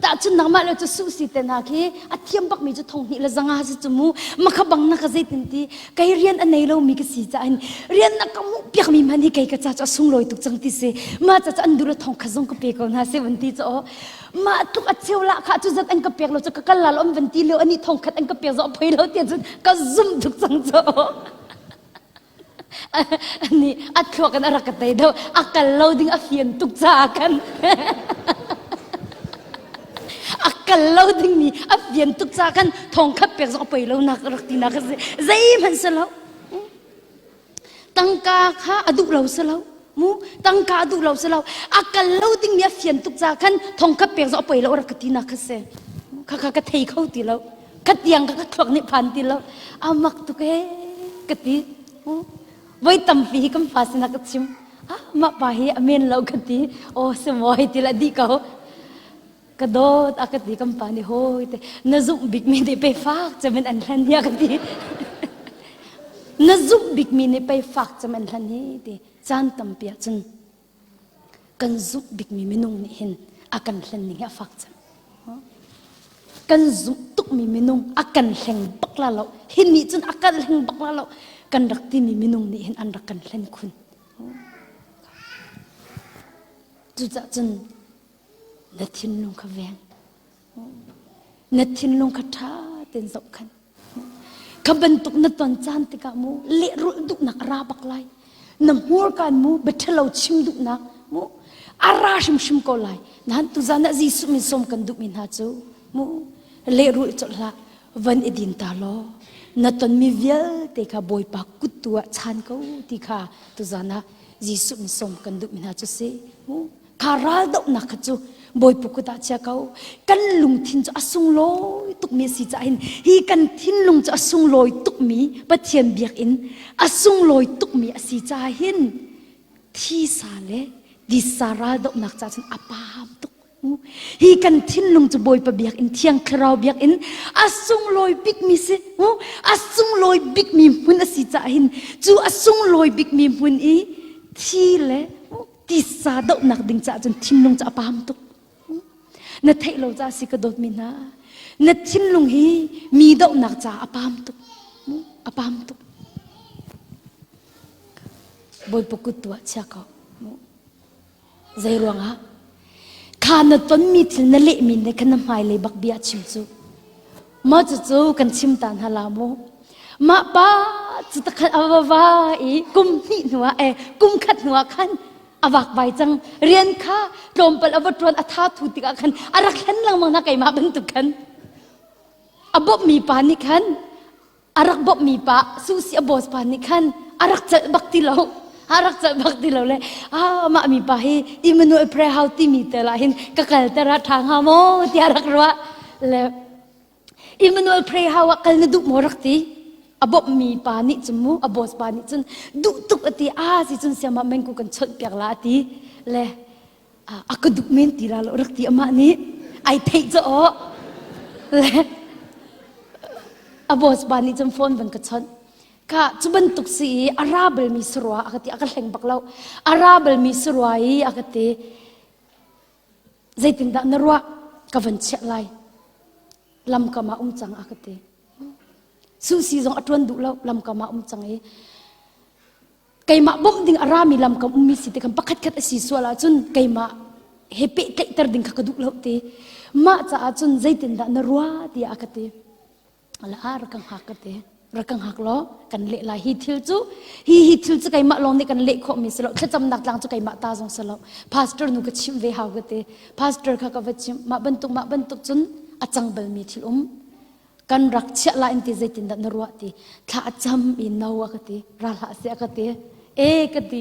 Tahchun nangmah le cu su si te hna khi a thiam bak mi cu thong hnih le zanga si cu mu makha bang na ka zeitin ti kei rian a nei lo mi ka si caah hin rian na ka hmuh piak mi hman hi kei ka ca cu a sunglawi tuk cang ti si ma ca cu an duh le thong kha zong ka pe ko hna si van ti cu aw mah tluk a cheu la kha cu zat an ka pek lo cu ka kal la lo an van ti lio ani thong khat an ka pek zo a phoi lo ti cun ka zum tuk cang cu aw nih a thluak in a rak ka tei deuh a kal lo ding a fian tuk caah khan a kal lo dingmi a fian tuk caah khan thong khat pek zong a poi lo nak rak ti nak a si zeihmanh si lo tangka kha a duh lo si lo mu tangka a duh lo si lo a kal lo dingmi a fian tuk caah khan thong khat pek zong a poi lo rak ka ti nak kha si kha kha ka thei kho ti lo ka tiang ka ka thluak nih phan ti lo a mak tuk ee ka ti voi tampi hi kan fa sinah ka chim ah mah pa hi a men lo ka ti aw si maw hei ti la di ko ka dawt a ka ti kan pa nih hoi te na zumh bik mi nih pe fak cem in an hlan hi a ka ti na zumh bik mi nih pei fak cem an hlan hi ti caan tampi ah cun Kan zumh bikmi minung nih hin a kan hlen ning hi a fak cem. Kan zumh tukmi minung a kan hleng bak la lo. Hi nih cun a kan hleng bak la lo. Kan rak timi minung nih hin an rak kan hlen khun. Cucaah cun na thinlung kha veng. Na thinlung kha ṭha tein zohkhan. Kha bantuk na ton caan tikah mu lehrulh duhnak a ra bak lai. Na hmurkaan mu biaṭhalo chim duhnak mu a ra hrimhrim ko lai. Nain tuzan ah Jesuh min sawm kan duhmi hna cu mu lehrulh colh hlah van i din ta law na tonmi vialte kha Bawipa kut tu ah chaan ko ti kha tuzan ah Jesuh min sawm kan duhmi hna cu si mu Kha raldohnak kha cu Bawipa kut ah chia ko. Kan lungthin cu a sunglawi tukmi a si caah hin hi kan thinlung cu a sunglawi tukmi Pathian biakinn a sunglawi tukmi a si caah hin thisa le tisa raldohnak caah cun a paam tuk. Hi kan thinlung cu Bawipa biakinn Thiang Thlarau biakinn a sunglawi bikmi si. A sunglawi bikmi hmun a si caah hin cu a sunglawi bikmi hmun i thi le tisa dohnak ding caah cun thinlung cu a pam tuk na theih lo caah si ka dawtmi hna na thinlung hi mi dohnak caah a pam tuk a pam tuk bawipa kut tu ah chia ko zei ruangah kha na tonmi thil na lehmi ne kha na hmailei bak bia chim cu mah cucu kan chim ta hna la mu mah pa cu takhan a va va i kum hnih hnuah eh kum khat hnuah khan a vakvai cang. Rian kha tlawmpal a va ṭuan a tha thu tikah khan a rak hlen lengmang hna keimah bantuk khan. A bawmhmi pa nih khan a rak bawmhmi pa Susi a boss pa nih khan a rak celh bak ti lo. A rak celh bak ti lo le ah mah mi pa hi Emmanuel Prayer House timi tel ah hin ka kal ter ah ṭha hnga maw tiah rak ruah le Emmanuel Pray House ah kal na duh maw rak ti? A bawmhmi pa nih cun mu, a boss pa nih cun duh tuk a ti. Ah si cun siamah mengku kan chawnh piak la a ti. Le a ka duh men ti la lo rak ti amah nih ai theih ca aw. Le a boss pa nih cun phone van ka chawnh. Ka cu bantuk si i a ra balmi sarua a ka ti a ka hleng bak lo. A ra balmi sarua i a ka ti. Zeitindah na ruah ka van chiah lai lamkam ah um cang a ka ti Susi zong a ṭuan duh lo lamkam ah um cang i keimah bawmh ding a rami lamkam ummi si tikhan pakhat khat a si sual ahcun keimah he pehtlaihter ding kha ka duh lo ti mah caah cun zeitindah na ruah tiah a ka ti La rak ka hngak ka ti. Rak ka hngak law kan leh lai. Hi thil cu hi hi thil cu keimah lawng nih kan leh khawhmi si lo. Thlacamnak tlang cu keimah ta zong si lo. Pastor nu ka chimh ve hau ka ti. Pastor kha ka va chimh. Mah bantuk mah bantuk cun a cang balmi thil um. Kan rak chiah la in ti zeitindah na ruah ti. Thla a cam i no a ka ti. Ra hlah seh a ka ti. E ka ti.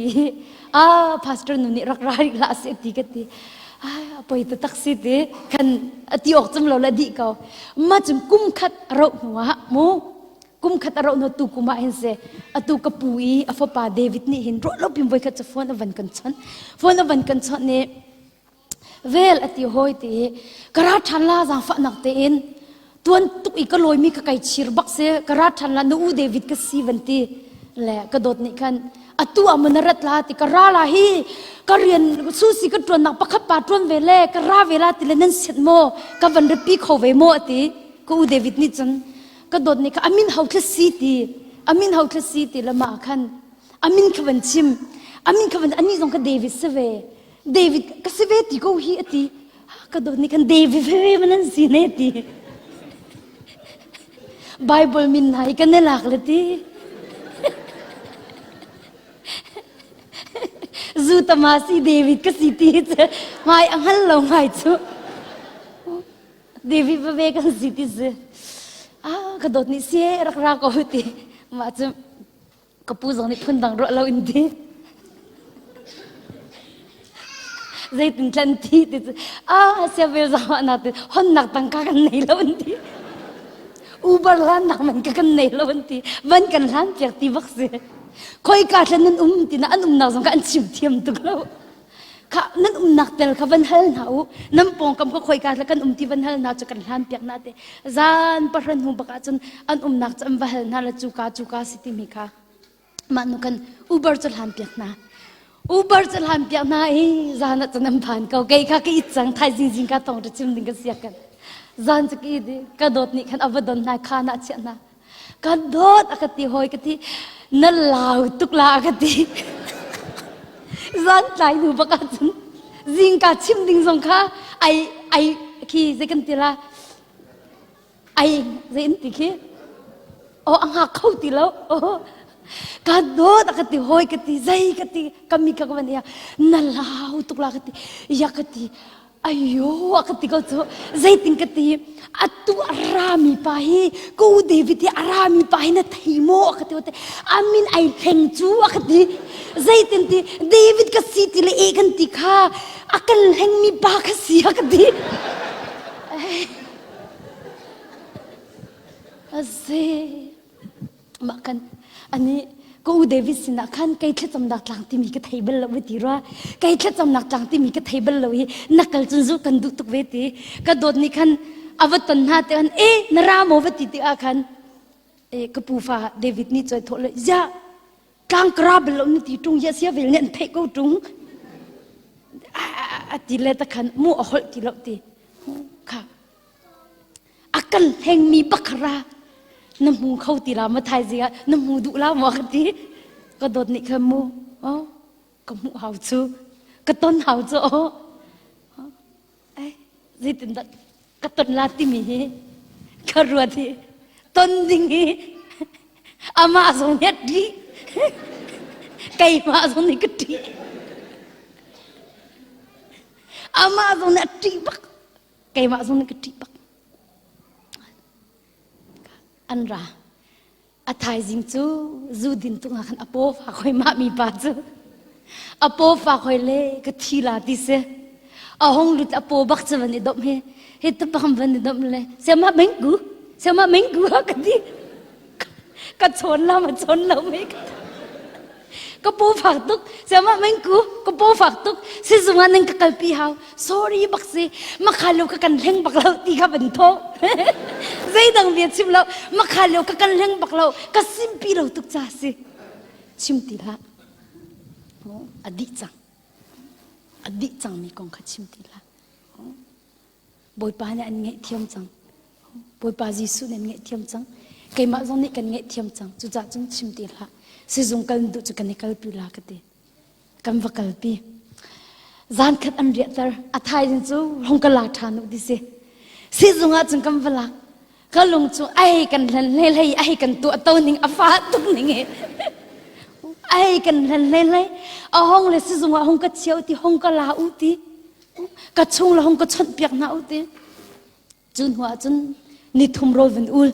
Ah pastor nu nih rak ra rih hlah seh ti ka ti. Ai a poi taktak si ti kan a ti awk cem lo le dih ko. Ma cun kum khat a rauh hnu ah mu kum khat a rauh hnu tu kum ah hin se atu ka pu i a fapa David nih hin ruah lo pin voi khat cu phone a van kan chawnh. Phone a van kan chawnh nih Vel a ti hawi ti i ka ra ṭhan la zaangfahnak tein tuan tuk i ka lawimi ka kai chir bak si ka ra ṭhan la na u David ka si van ti le ka dawt nih khan atu ah maw na rat la ti ka ra la hi ka rian susi ka ṭuannak pakhat pa ṭuan ve le ka ra ve la ti le nan siat maw ka van rapi kho ve maw a ti ka u David nih cun ka dawt nih kha amin ho thla si ti amin ho thla si ti le mah khan amin kha van chim amin kha van anih zong ka David si ve David ka si ve ti ko hi a ti. Ka dawt nih khan David ve man an si ne ti. Bible min hna hi kan i lak le ti. Zu tama si David ka si ti cu ngai a hngal lo ngai cu. David va ve kan si ti si. Ah ka dawt nih si rak ra ko ti. Mah cu ka pu zong nih phundang ruah lo in ti zeitin tlan ti ti cu ah siavel zangah na ti honnak tangka kan nei lo an ti Uber hlannak man ka kan nei lo an ti van kan hlan piak ti bak si khoi ka thlen nan um ti na an umnak zong ka an chim thiam tuk lo kha nan umnak tel kha van hal hna u nan pawngkam kha khoi ka kan um ti van hal hna cu kan hlan piak hna te zan pahran hnu bak ah cun an umnak cu an va hal hna la cu ka cu ka si timi kha mah nu kan Uber cu hlan piak hna Uber cu hlan piak hna i zan ah cun an phan ko kei kha ka it cang thaizing zing ka tong ta chim ding ka siak kan zan cu ka it ka dawt nih khan a va don hna kha na chiah hna Ka dawt a ka ti hawi ka ti na lau tuk la a ka ti. Zan tlai hnu bak ahcun zingka chim ding zong kha ai ai khi zei kan ti la ai zei in ti khi oh a ngak kho ti lo oh ka dawt a ka ti hawi ka ti zei ka ti ka mi ka ka van ia na lau tuk la ka ti ya ka ti Ayo a ka ti ko cu zeitin ka ti atu a rami pa hi ko David hi a rami pa hi na thei maw a ka ti te amin ai thleng cu a ka ti zeitin ti David ka si ti le e kan ti kha a kan hlengmi pa ka si a ka ti Aze Mah kan ani ka u David sinah khan kei thlacamnak tlang timi ka thei bal lo ti rua kei thlacamnak tlang timi ka thei bal lo i na kal cun zu kan duh tuk ve ti ka dawt nih khan a va ton hna te khan e na ra maw va ti ti ah khan e ka pu fa David nih choi thawh le ya tlang ka ra bal lo na ti tung ya sia vel nih an theih ko tung a ti le ta khan mu a holh ti lo ti kha A kan hlengmi bakhara na hmu kho ti la maw thaizing ah na hmu duh la maw ka ti. Ka dawt nih khan mu oh ka hmuh hau cu ka ton hau cu oh ai zeitindah ka ton la timi hi ka ruat hi ton ding hi a. Amah zong nih a ṭih. Keimah zong nih ka ṭih. Amah zong nih a ṭih bak. Keimah zong nih ka ṭih bak. An ra. A thaizing cu zu din tung ah khan a paw fak hoi mah mi pa cu. A paw fak hoi le ka thi la ti si. A hong lut a paw bak cu van i domh hi. Hi tupang van i domh le siama mengku siama mengku ha ka ti. Ka chawn la ma chawn lo me ka ti. Ka paw fak tuk siama mengku ka paw fak tuk sizung ah nan ka kalpi hau sorry bak si makha lo ka kan hleng bak lo ti kha van tho zeidang bia chim lo makha lo ka kan hleng bak lo ka simpi lo tuk ca si chim ti hlah a dih cang a dih cang mi kong kha chim ti hlah Bawipa nih an ngaihthiam cang. Bawipa Jesuh nih an ngaihthiam cang. Keimah zong nih kan ngaihthiam cang. Cucaah cun chim ti hlah. Sizung kal duh cu kan i kalpi la ka ti. Kan va kalpi. Zan khat an riahter. A thaizing cu hong ka la ṭhan u ti si. Sizung ah cun kan va lak. Ka lung cu ai kan hlen hlei hlei ai kan tuah to ning a fa tuk ning hi. Ai kan hlen hlei hlei. A hong le sizung ah hong ka chiao ti hong ka la u ti. Ka chung le hong ka chawnh piak hna u ti. Cu hnu ah cun ni thum rawl van ul.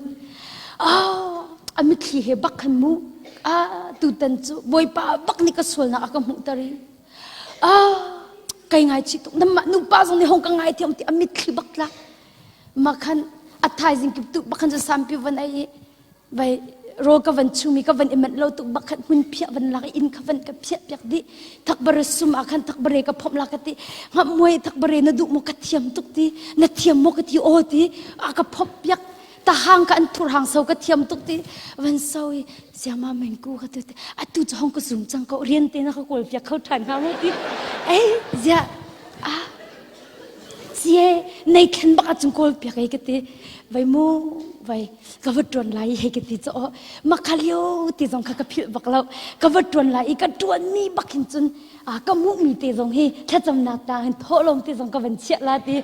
Ah, a mitthli he bak khan mu. Ah, tutan cu Bawipa bak nih ka sualnak a ka hmuhter i. Ah, kai ngai chih tuk. Namah nupa zong nih hong ka ngai thiam ti a mitthli bak tlak. Ma khan a thaizing kip tu bak khan cu sampi van ei i vai rawl ka van chumi ka van i manh lo tuk bak khan hmun phiah van lak i inn kha van ka phiah piak dih thakbare sum ah khan thakbare ka phomh la ka ti ngam muai thakbare na duh maw ka thiam tuk ti na thiam maw ka ti aw ti a ka phomh piak tahang ka an thur hang so ka thiam tuk ti van so i siama mengku ka tu atu cu hong ka zum cang ko rian te na ka kawl piak kho than hnga mu ti ei zia ah Sie nei thlen bak ahcun kawl piak ei ka ti vai mu vai ka va ṭuan lai hei ka ti cu aw makha lio ti zong kha ka philh bak lo ka va ṭuan lai i ka ṭuanmi bak hin cun ka hmuhmi te zong hi thlacamnak ta hin thawhlawm te zong ka van chiah la ti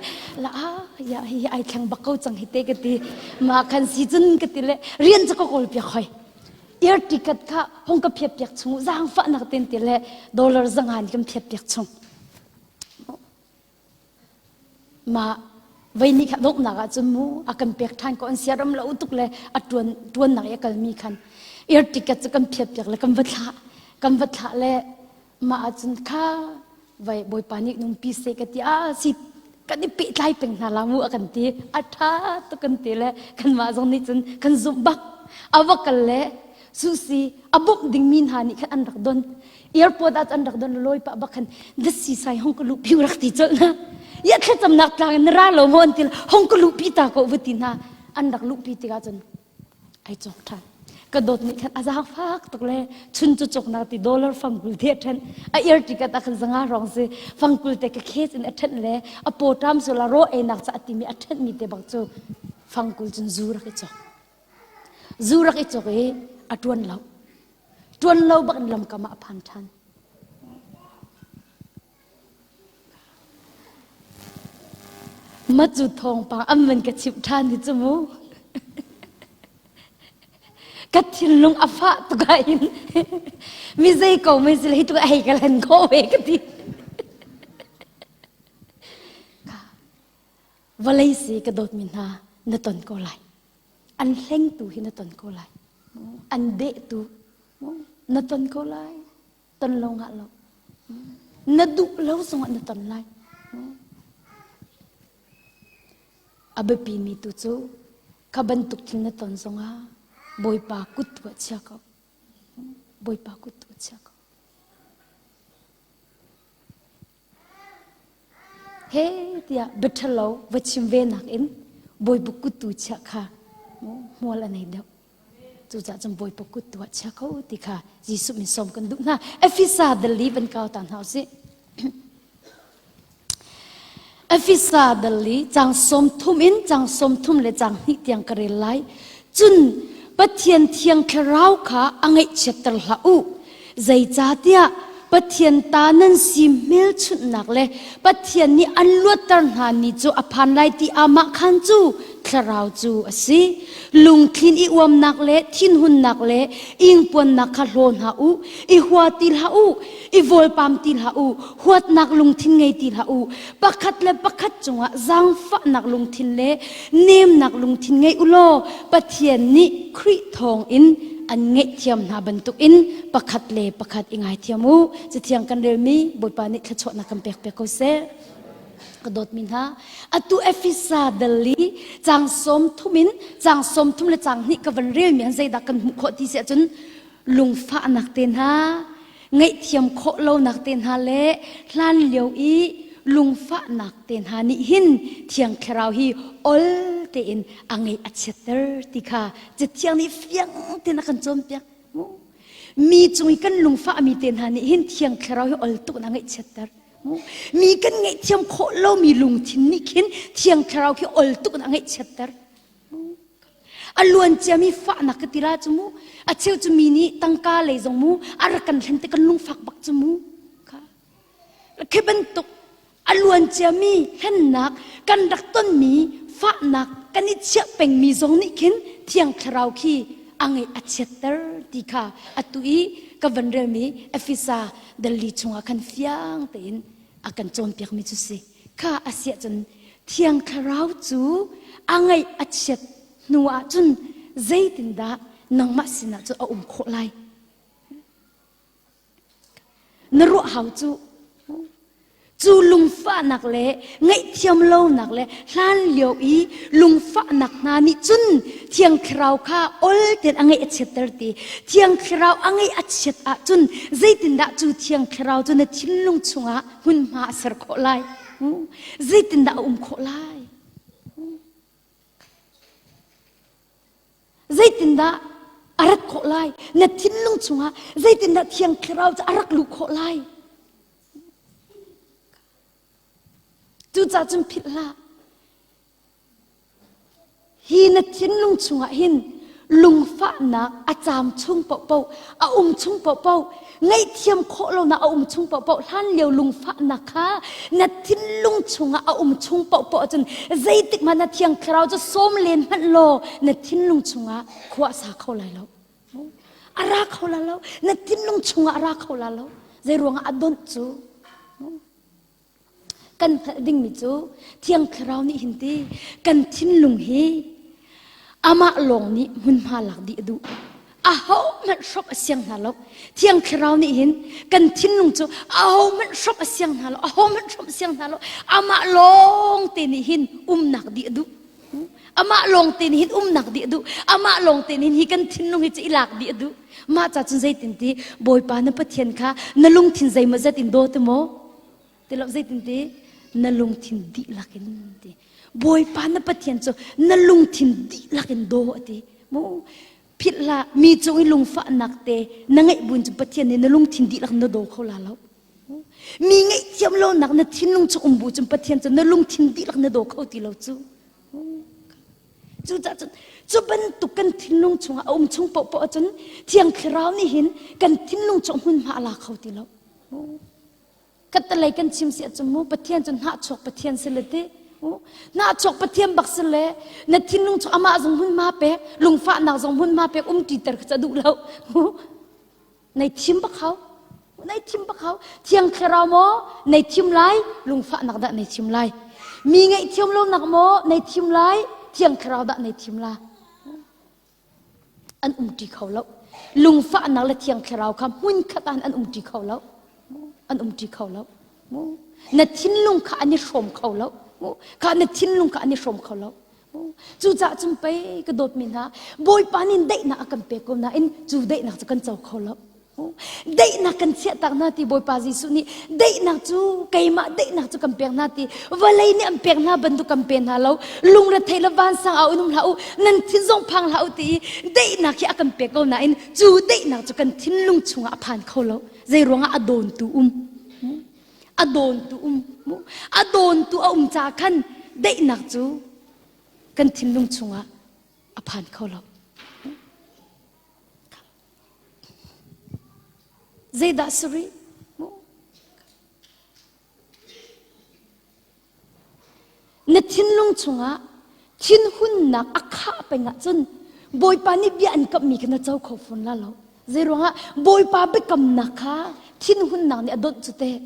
la ah ya hi ai thleng bak ko cang hi te ka ti ma khan si cun ka ti le rian cu ka kawl piak hoi air ticket kha hong ka phiat piak chung zaangfahnak ten ti le dollar zangan kan phiat piak chung Mah vei nih kha donghnak ah cun mu a kan pek ṭhan ko an siaram lo tuk le a ṭuan ṭuannak i a kalmi khan air ticket cu kan phiat piak le kan va thlah kan va thlah le mah ahcun kha vai bawipa nih nungpi seh ka ti ah si kan i pehtlai peng hna la mu a kan ti a ṭha tuk kan ti le kanmah zong nih cun kan zumh bak a va kal le susi a bawmh dingmi hna nih khan an rak don airport ah an rak don loi pa bak khan the seaside hong ka lu pi rak ti colh na ya thlacamnak tlang in ra lo mo an til hong ka lu pi ta ko va ti hna an rak lu pi tikah cun ai cawk than ka dawt nih khan a zaangfak tuk le chun cu cawknak ti dollar fangkul te a then a ear ticket a khan zanga rong si fangkul te ka khes in a then le a pawṭam sula ro einak ca a timi a then mi te bak cu fangkul cun zu rak i cawk Zu rak i cawk i a ṭuan lo. Ṭuan lo bak in lamkam ah a phan ṭhan. Ma cu thawngpang an van ka chimh ṭhan hi cu mu. ka thinlung a fah tuk ah hin mi zei ko mei si hi tuk a hei ka len khawh ve ka ti. Vawlei si ka dawtmi hna na ton ko lai. An hlengtu hi na ton ko lai. An dehtu na ton ko lai. Ton lo ngah lo. Na duh lo zongah na ton lai. A biapi mi tu cu kha bantuk thil na ton zongah Bawipa kut tu ah chia ko. Bawipa kut tu ah chia ko. He tiah biaṭhalo va chim ve nakin Bawipa kut tu chiah kha hmual a nei deuh. Cucaah cun Bawipa kut tu ah chia ko ti kha Jesuh min sawm kan duh hna. Efesa dali van kau ta hna usih. Efesa dali cang sawm thum in cang sawm thum le cang hnih tiang ka rel lai. Cun Pathian thiang thlarau kha a ngaihchiatter hlah u. Zeicahtiah Pathian ta nan si hmelchunhnak le Pathian nih an luatter hna ni cu a phan lai ti amah khan cu Thlarau cu a si. Lungthlin i uamnak le thinhunnak le ingpuannak kha hlaw hna u, i hua ti hlah u, i vawlpam ti hlah u, huatnak lungthin ngei ti hlah u. Pakhat le pakhat cungah zaangfahnak lungthin le nemnak lungthin ngei u law Pathian nih Khrih thawngin an ngaihthiam hna bantukin pakhat le pakhat i ngaithiam u. Cathiang kan relmi Bawipa nih thluachuahnak kan pek piak ko seh. Ka dawtmi hna, atu Efesa dal i caang 30 in caang 30 le caang hnih ka van relmi han zeidah kan hmuh khawh ti si ahcun lungfahnak te hna, ngaihthiam khawh lonak te hna le hlan lio i lungfahnak te hna nih hin Thiang Thlarau hi ol tein a ngeih a chiatter ti kha Cathiang nih fiang tein a kan cawnpiak. Mi cung i kan lungfahmi te hna nih hin Thiang Thlarau hi ol tuk in a ngaihchiatter. Mi kan ngaihthiam khawh lomi lungthin nih khin Thiang Thlarau khi ol tuk in a ngaihchiatter. A luan ciami fahnak ka ti la cu mu. A cheu cu mi nih tangka lei zong mu a rak kan hlen te kan lungfak bak cu mu. Khi bantuk a luan ciami hlennak kan rak tonmi fahnak kan i chiah pengmi zong nih khin Thiang Thlarau khi a ngeih a chiatter ti kha atu i ka van relmi Efesa Delhi chungah khan fiang tein a kan cawnpiakmi cu si. Kha a siah cun Thiang Thlarau cu a ngaih a chiat hnu ah cun zeitindah nangmah sinah cun a um khawh lai? Na ruah hau cu. Cu lungfahnak le ngaihthiam lonak le hlan lio i lungfahnak hna nih cun Thiang Thlarau kha ol tein a ngaih a chiatter ti. Thiang Thlarau a ngaih a chiat ahcun zeitindah cu Thiang Thlarau cu na thinlung chungah hmunhma a ser khawh lai? Zeitindah a um khawh lai? Zeitindah a rat khawh lai? Na thinlung chungah zeitindah Thiang Thlarau cu a rak luh khawh lai? Cucaah cun philh hlah. Hi na thinlung chungah hin lungfahnak a caam chung paohpaoh, a um chung paohpaoh, ngaihthiam khawh lonak a um chung paohpaoh, hlan lio lungfahnak kha na thinlung chungah a um chung paohpaoh ahcun zeitik hmanh na Thiang Thlarau cu sawm len hmanh law na thinlung chungah khua a sa kho lai lo. A ra kho la lo. Na thinlung chungah a ra kho la lo. Zei ruangah a donh cu? Kan hngalh dingmi cu Thiang Thlarau nih hin ti kan thinlung hi amah lawng nih hmunhma lak dih a duh. Ahohmanh hrok a siang hna lo. Thiang Thlarau nih hin kan thinlung cu ahohmanh hrok a siang hna lo. Ahohmanh hrok a siang hna lo. Amah lawng te nih hin umnak dih a duh. Amah lawng te nih hin umnak dih a duh. Amah lawng te nih hin hi kan thinlung hi cu i lak dih a duh. Mah ca cun zeitin ti Bawipa na Pathian kha na lungthin zeimawzat in daw ti maw? Ti lo zeitin ti na lungthin dihlak in ti. Bawipa na Pathian cu na lungthin dihlak in daw a ti. Mu philh hlah mi cung i lungfahnak te na ngeih buin cu Pathian nih na lungthin dihlak na daw kho la lo. Mi ngaihthiam lonak na thinlung chung um bu cun Pathian cu na lungthin dihlak na daw kho ti lo cu. Cucaah cun cu bantuk kan thinlung chungah a um chung paohpaoh ahcun Thiang Thlarau nih hin kan thinlung chung hmunhma a la kho ti lo. Khattelei kan chim si ahcun mu Pathian cu hnahchuak Pathian si le ti. Hnahchuak Pathian bak si le na thinlung chung amah zong hmunhma pek, lungfahnak zong hmunhma pek um ṭiter kha cu a duh lo. Nei thim bak hau. Nei thim bak hau. Thiang Thlarau maw nei thim lai, lungfahnak dah nei thim lai. Mi ngaihthiam lonak maw nei thim lai, Thiang Thlarau dah nei thim la. An umṭi kho lo. Lungfahnak le Thiang Thlarau kha hmunkhat ah an umṭi kho lo. An umṭi kho lo. Na thinlung kha an i hrawm kho lo. Kha na thinlung kha an i hrawm kho lo. Cucaah cun pei ka dawtmi hna Bawipa nih daihnak a kan pek ko nain cu daihnak cu kan co kho lo. Daihnak kan chiahtak hna ti Bawipa Jesuh nih daihnak cu keimah daihnak cu kan pek hna ti vawlei nih an pek hna bantuk kan pe hna lo lungrethei le vansang au in um hlah u nan thin zong phang hlah u ti i daihnak hi a kan pek ko nain cu daihnak cu kan thinlung chungah a phan kho lo zei ruangah a dawntu um a dawntu um a dawntu a um ca khan daihnak cu kan thinlung chungah a phan kho lo zeidah si rih na thinlung chungah. Thinhunnak a khah peng ahcun Bawipa nih bia an kamhmi kha na co kho fawn la lo. Zeiruangah Bawipa biakamnak kha thinhunnak nih a donh cu teh.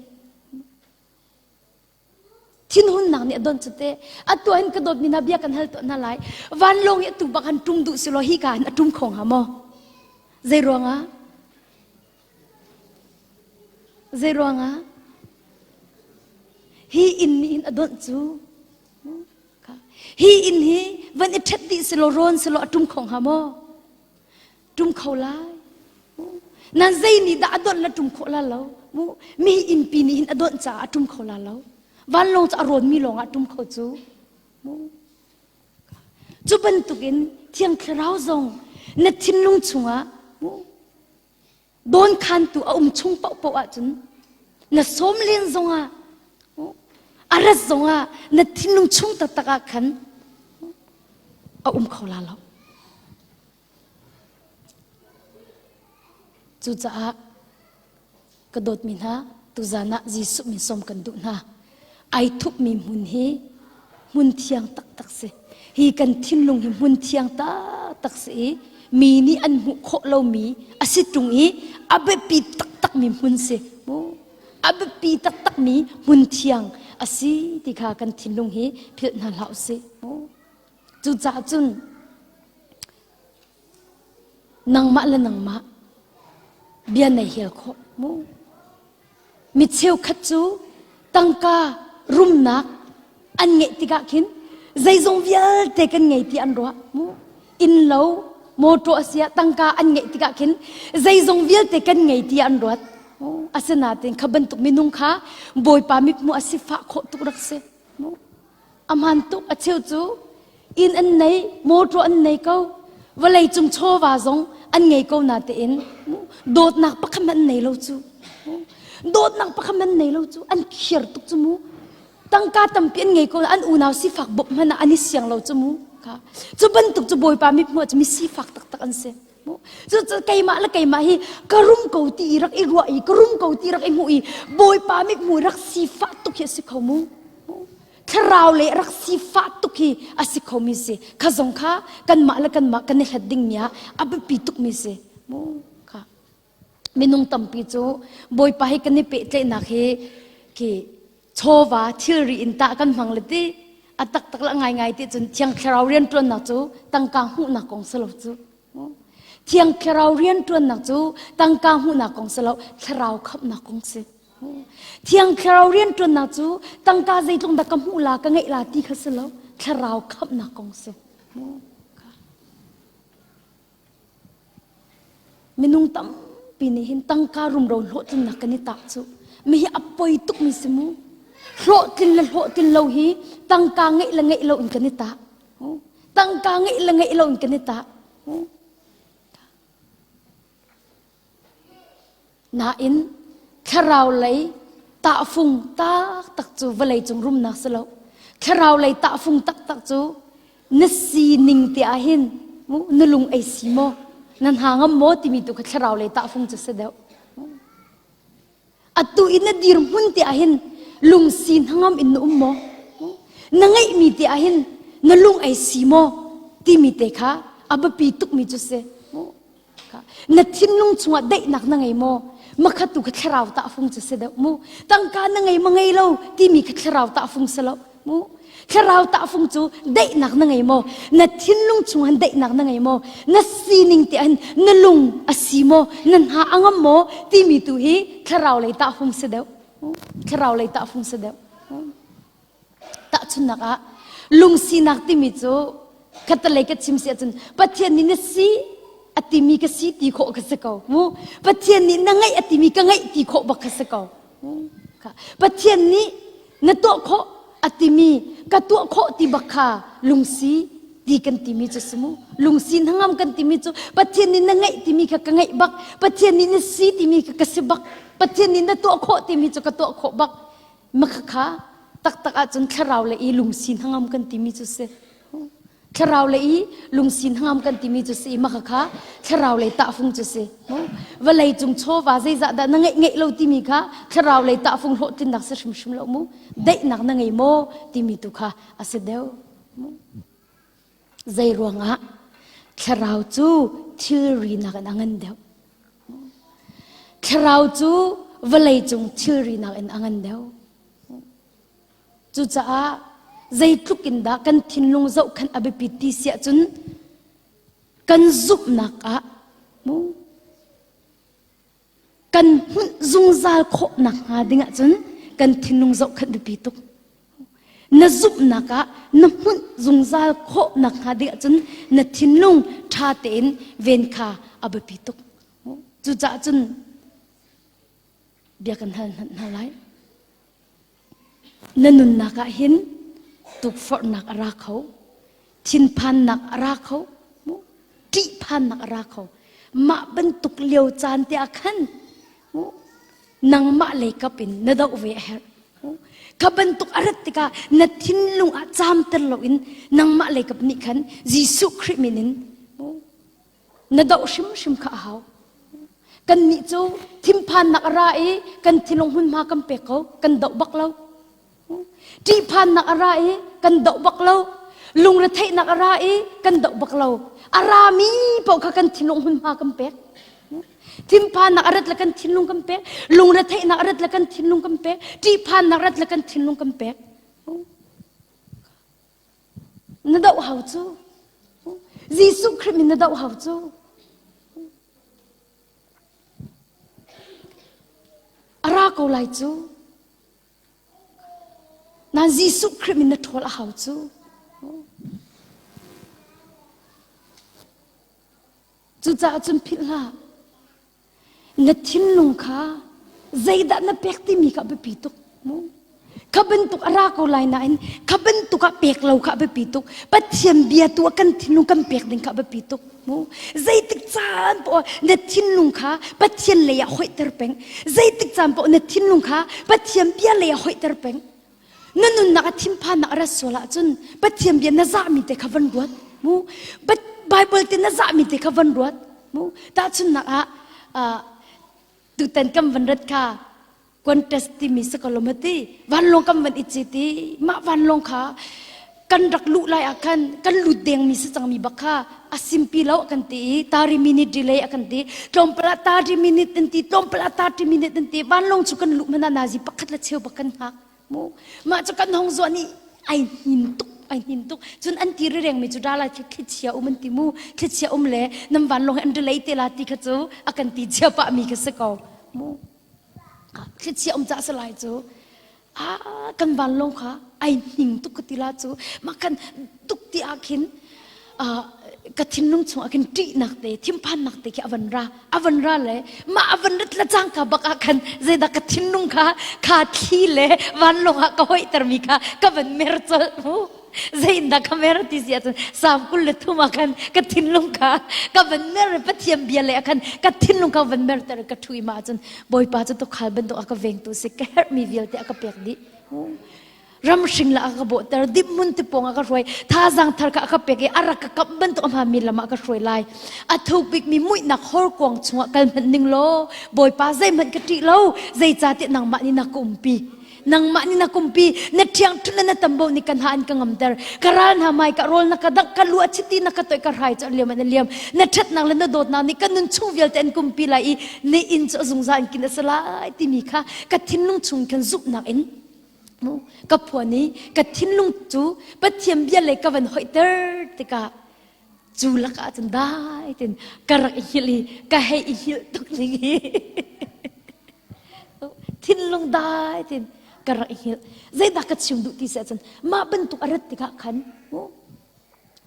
Thinhunnak nih a donh cu teh. Atu hin ka dawtmi hna bia kan hal tuah hna lai. Vanlawng hi atu bak han ṭum duh si law hi ka hin a ṭum kho hnga maw? Zeiruangah? Zeiruangah? Hi inn nih hin a donh cu. Hi inn hi van i ṭhet dih selaw rawn selaw a ṭum kho hnga maw? Ṭum kho lai. Nan zei nih dah a donh la ṭum khawh la lo? Mu mi innpi nih hin a donh caah a ṭum kho la lo. Vanlawng cu a rawnmi lawng ah a ṭum kho cu. Mu Cu bantukin Thiang Thlarau zong na thinlung chungah mu dawnkhantu a um chung paohpaoh ahcun na sawm len zongah a rat zongah na thinlung chung taktak ah khan a um kho la lo. Cucaah ka dawtmi hna tuzan ah Jesuh min sawm kan duh hna. Ai thupmi hmun hi hmun thiang taktak si. Hi kan thinlung hi hmun thiang taktak si i mi nih an hmuh khawh lomi a si ṭung i a biapi taktakmi hmun si. A biapi taktakmi hmun thiang a si ti kha kan thinlung hi philh hna hlah usih. Cucaah cun nangmah le nangmah bia nei hel khawh mu. Mi cheukhat cu tangka rumnak an ngeih tikah khin zeizong vialte kan ngei ti an ruah mu. Inn lo, motor a si ah tangka an ngeih tikah khin zeizong vialte kan ngei ti an ruat. Asinain kha bantuk minung kha Bawipa mithmuh a sifah khawh tuk rak si. Mu. A hmaan tuk a cheu cu inn an nei, mawṭaw an nei ko, vawlei cung chawva zong an ngei ko natein dawtnak pakhat hmanh an nei lo cu. Dawtnak pakhat hmanh an nei lo cu an khiar tuk cu mu. Tangka tampi an ngei ko an unau sifak bawmh hmanh ah an i siang lo cu mu. Cu bantuk cu Bawipa mithmuh cu mi sifak taktak an si. Cu keimah le keimah hi ka rum ko ti i rak i ruah i ka rum ko ti rak i hmuh i Bawipa mithmuh rak sifah tuk hi a si kho mu. Thlarau le rak sifah tuk hi a si khomi si. Kha zong kha kanmah le kanmah kan i hlat dingmi ah a biapi tukmi si. Mu kha minung tampi cu Bawipa hi kan i pehtlaihnak hi khi chawva thilri in tah kan hmang le ti a taktak le ngaingai ti cun Thiang Thlarau rianṭuannak cu tangka hmuhnak kong si lo cu. Thiang Thlarau rianṭuannak cu tangka hmuhnak kong si lo, thlarau khamhnak kong si. Thiang Thlarau rianṭuannak cu tangka zeitluk dah ka hmuh la, ka ngeih la ti kha si lo, thlarau khamhnak kong si. Minung tampi nih hin tangka rumro hlawhtlinnak kan i tah cu. Mi hi a poi tukmi si mu. Hlawhtlin le hlawhtlin lo hi tangka ngeih le ngeih lo in kan i tah. Tangka ngeih le ngeih lo in kan i tah. Nain thlarau lei tahfung taktak cu vawleicung rumnak si lo. Thlarau lei tahfung taktak cu na sining te ah hin na lung ei si maw na hna ngam maw timi tu kha thlarau lei tahfung cu si deuh. Atu i na dirhmun te ah hin lungsi hnangam in na um maw? Na ngeihmi te ah hin na lung ei si maw? Timi te kha a biapi tukmi cu si. Na thinlung chungah daihnak na ngei maw? Makhat tu kha thlarau tahfung cu si deuh mu. Tangka na ngei ma ngei lo timi kha thlarau tahfung si lo mu. Thlarau tahfung cu daihnak na ngei maw? Na thinlung chung han daihnak na ngei maw? Na sining te han na lung a si maw? Na hna a ngam maw? Timi tu hi thlarau lei tahfung si deuh. Thlarau lei tahfung si deuh. Tahchunhnak ah lungsinak timi cu khatalei ka chim si ahcun Pathian nih na si a timi ka si ti khawh ka si ko. Mu Pathian nih na ngeih a timi ka ngeih ti khawh bak ka si ko. Pathian nih na tuah khawh a timi ka tuah khawh ti bak kha lungsi ti kan timi cu si mu. Lungsi hnangam kan timi cu Pathian nih na ngeih timi kha ka ngeih bak. Pathian nih na si timi kha ka si bak. Pathian nih na tuah khawh timi cu ka tuah khawh bak. Makhakha taktak ahcun thlarau le i lungsi hnangam kan timi cu si. Thlarau le i lungsi hnangam kan timi cu si i makhakha thlarau lei tahfung cu si. Vawlei cung chawva zeizah dah na ngeih ngeih lo timi kha thlarau lei tahfung hlawhtlinnak si hrimhrim lo mu. Daihnak na ngei maw timi tu kha a si deuh. Zei ruangah thlarau cu thilri nakin a ngan deuh. Thlarau cu vawlei cung thilri nakin a ngan deuh. Cucaah zeitluk in dah kan thinlung zohkhenh a biapit ti siah cun kan zumhnak ah mu kan hmunh zungzal khawh nakhnga ding ahcun kan thinlung zohkhenh biapi tuk. Na zumhnak ah na hmunh zungzal khawh nakhnga ding ahcun na thinlung ṭha tein ven kha a biapi tuk. Cucaah cun bia kan hal hmanh hna lai. Na nunnak ah hin tukforhnak a ra kho, thinphannak a ra kho, ṭihphannak a ra kho. Mah bantuk lio caan te ah khan nangmah lei kap in na doh ve a herh. Kha bantuk a rat tikah na thinlung ah caamter loin nangmah lei kap nih khan Jesuh Khrih min in na doh hrimhrim kha a hau. Kannih cu thinphannak a ra i kan thinlung hmunhma kan pek ko, kan doh bak lo. Ṭihphannak a ra i kan doh bak lo. Lungretheihnak a ra i kan doh bak lo. A rami paoh kha kan thinlung hmunhma kan pek. Thinphannak a rat le kan thinlung kan pek. Lungretheihnak a rat le kan thinlung kan pek. Ṭihphannak a rat le kan thinlung kan pek. Na doh hau cu. Jesuh Khrih min na doh hau cu. A ra ko lai cu. Nan Jesuh Khrih min na ṭhawl a hau cu. Cucaah cun philh hlah. Na thinlung kha zeidah na pek timi kha a biapi tuk mu. Kha bantuk a ra ko lai nain kha bantuk ah pek lo kha a biapi tuk. Pathian bia tu ah kan thinlung kan pek ding kha a biapi tuk mu. Zeitik caan poah na thinlung kha Pathian lei ah hoihter peng. Zeitik caan poah na thinlung kha Pathian bia lei ah hoihter peng. Na nunnak a thinphannak a rat sual ahcun Pathian bia na zahmi te kha van ruat mu. Bible te na zahmi te kha van ruat mu. Tahchunhnak ah tutan kan van rat kha contest timi si ko lo ma ti vanlawng kan van i cit i mah vanlawng kha kan rak luh lai ah khan kan lut dengmi si cangmi bak kha a simpi lo kan ti i 30 minute delay a kan ti tlawmpal ah 30 minute an ti tlawmpal ah 30 minute an ti vanlawng cu kan luh hmanh ah nazi pakhat le cheu bak kan hngak mu mah cu kan hong zuan i ai hnin tuk ai hnin tuk cun an ti reng mi cu dala khi thlichia um an ti mu thlichia um le nam vanlawng hi an delay te la ti kha cu a kan ti chia pah mi kha si ko mu thlichia um cah salai cu ah kan vanlawng kha ai hning tuk ka ti la cu mah kan tuk ti ah khin ka thinlung chung ah khin ṭihnak te thinphannak te khi a van ra a van ra le mah a van rat la cangka bak ah khan zeidah ka thinlung kha kha thli le vanlawng ah ka hoihtermi kha ka van mer colh mu Zeiindah ka mer ti si ahcun Salm 23 ah khan ka thinlung kha ka van mer i Pathian bia le ah khan ka thinlung kha van merter ka ṭhu i mah ahcun Bawipa cu tuukhal bantuk a ka vengtu si ka herhmi vialte a ka pek dih. Ramhring la a ka bawhter, dipmun tipawng a ka hruai, thazaang thar kha a ka pek i a rak ka kamh bantuk a hmaanmi lam ah a ka hruai lai. A thuk bikmi muihnak horkuang chungah kal hmanh ning law Bawipa zeihmanh ka ṭih lo, zeicahtiah nangmah nih na ka umpi. Nangmah nih na kumpi na ṭhiangṭhunh le na tambo nih ka hna an ka ngamter. Ka ral hna hmai ka rawl na ka dangh ka lu a chiti na ka toih ka hrai cu an liam an liam. Na ṭhatnak le na dawtnak nih ka nun chung vialte an kumpi lai i na inn cu a zungzal in kin a si lai timi kha ka thinlung chung khan zumhnak in mu ka phuan i ka thinlung cu Pathian bia lei ka van hoihter tikah cu lakah cun dai tin ka rak i hngilh i ka hei i hngilh tuk ning hi thinlung dai tin ka rak i hngilh zeidah ka chim duh ti si ahcun mah bantuk a rat tikah khan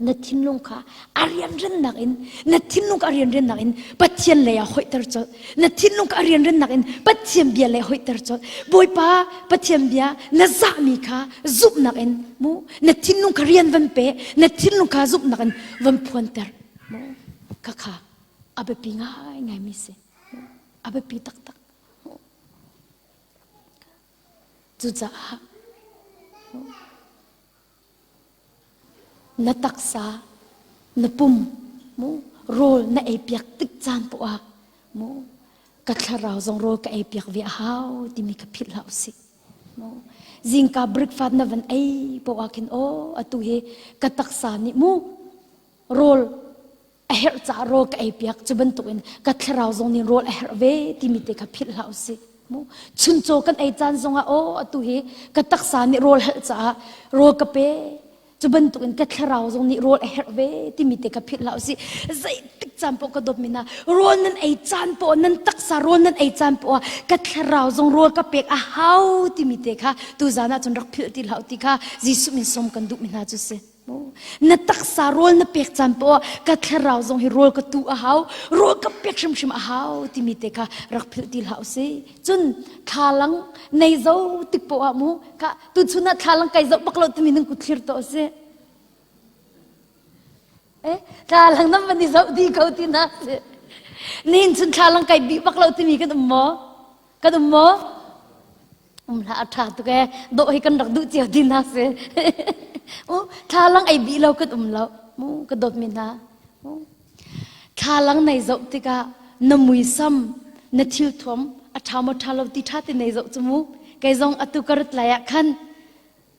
na thinlung kha a rianrennak in na thinlung kha a rianrennak in Pathian lei ah hoihter colh na thinlung kha a rianrennak in Pathian bia lei hoihter colh Bawipa Pathian bia na zahmi kha zumhnak in mu na thinlung kha rian van pe na thinlung kha zumhnak in van phuanter mu kha kha a biapi ngai ngai mi si a biapi taktak cucaah na taksa na pum mu rawl na ei piak tik caan poah mu ka thlarau zong rawl ka ei piak ve a hau timi kha philh hlah usih Zingka breakfast na van ei poah khin aw atu hi ka taksa nih mu. Rawl a herh caah rawl ka ei piak cu bantukin ka thlarau zong nih rawl a herh ve timi te kha philh hlah usih. Mu chuncaw kan ei caan zongah aw atu hi ka taksa nih rawl helh caah rawl ka pe cu bantukin ka thlarau zong nih rawl a herh ve timi te kha philh hlah usih. Zeitik caan paoh ka dawtmi hna rawl nan ei caan paoh nan taksa rawl nan ei caan paoh ah ka thlarau zong rawl ka pek a hau timi te kha tuzaan ah cun rak philh ti hlah u ti kha Jesuh min sawm kan duhmi hna cu si. Na taksa rawl na pek caan poah ka thlarau zong hi rawl ka tu a hau, rawl ka pek hrimhrim a hau timi te kha rak philh ti hlah usih. Cun thlalang nei zo tik poah mu ka tuchun ah thlalang kai zoh bak lo timi nan kut thlir to si. Eh thlalang nan van i zoh di ko ti na si. Nihin chun thlalang kai bih bak lo timi kan um maw? Kan um maw? Um hlah a ṭha tuk ee dawh hi kan rak duh cio ti na si u thlalang ei bih lo kan um lo mu ka dawt mi hna thlalang nei zoh tikah na muisam na thil thuam a ṭha maw ṭha lo ti ṭha ti nei zoh cu mu kei zong atu ka rat lai ah khan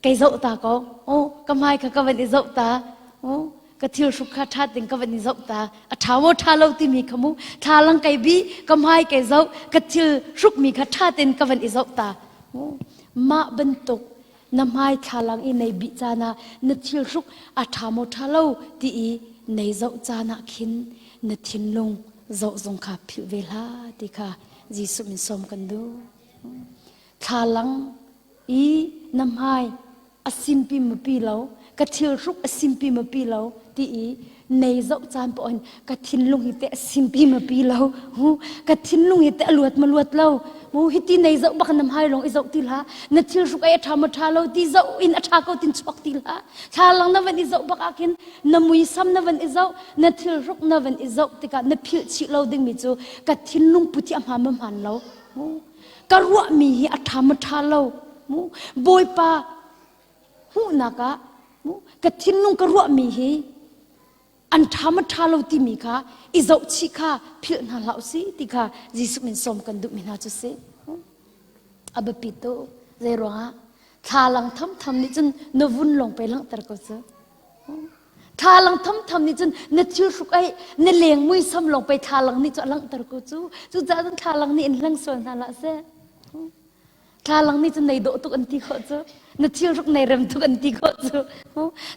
kei zoh ta ko o ka hmai kha ka van i zoh ta o ka thil hruk kha ṭha ting ka van i zoh ta a ṭha maw ṭha lo timi kha mu thlalang kei bi ka hmai kei zoh ka thil hrukmi kha ṭha tein ka van i zoh ta mah bantuk na hmai thlalang i nei bih caan ah na thil hruk a ṭha maw ṭha lo ti i nei zoh caan ah khin na thinlung zoh zong kha philh ve hlah ti kha Jesuh min sawm kan duh thlalang i na hmai a simpi mapi lo ka thil hruk a simpi mapi lo ti i nei zoh caan pawh in ka thinlung hi te a simpi mapi lo hu ka thinlung hi te a luat ma luat lo mu hiti nei zoh bak na hmai long i zoh ti hlah na thil hruk ai a ṭha ma ṭha lo ti zoh in a ṭha ko tin chuak ti hlah thlalang na van i zoh bak ah khin na muisam na van i zoh na thil hruk na van i zoh tikah na philh chih lo dingmi cu ka thinlung put hi a hmaan ma hmaan lo ka ruahmi hi a ṭha ma ṭha lo mu bawipa hmuhnak ah mu ka thinlung ka ruahmi hi an ṭha ma ṭha lo timi kha i zohchih kha philh hna hlah usih ti kha Jesuh min sawm kan duhmi hna cu si a biapi tuk zei ruangah thlalang thamtham nih cun na vun lawng pe langhter ko cu Thlalang thamtham nih cun na thil hruk ai na leng muisam lawng pei thlalang nih cu a langhter ko cu. Cucaah cun thlalang nih in hlang sual hna hlah seh. Thlalang nih cun nei dawh tuk an ti khawh cu. Na thil hruk nei rem tuk an ti khawh cu.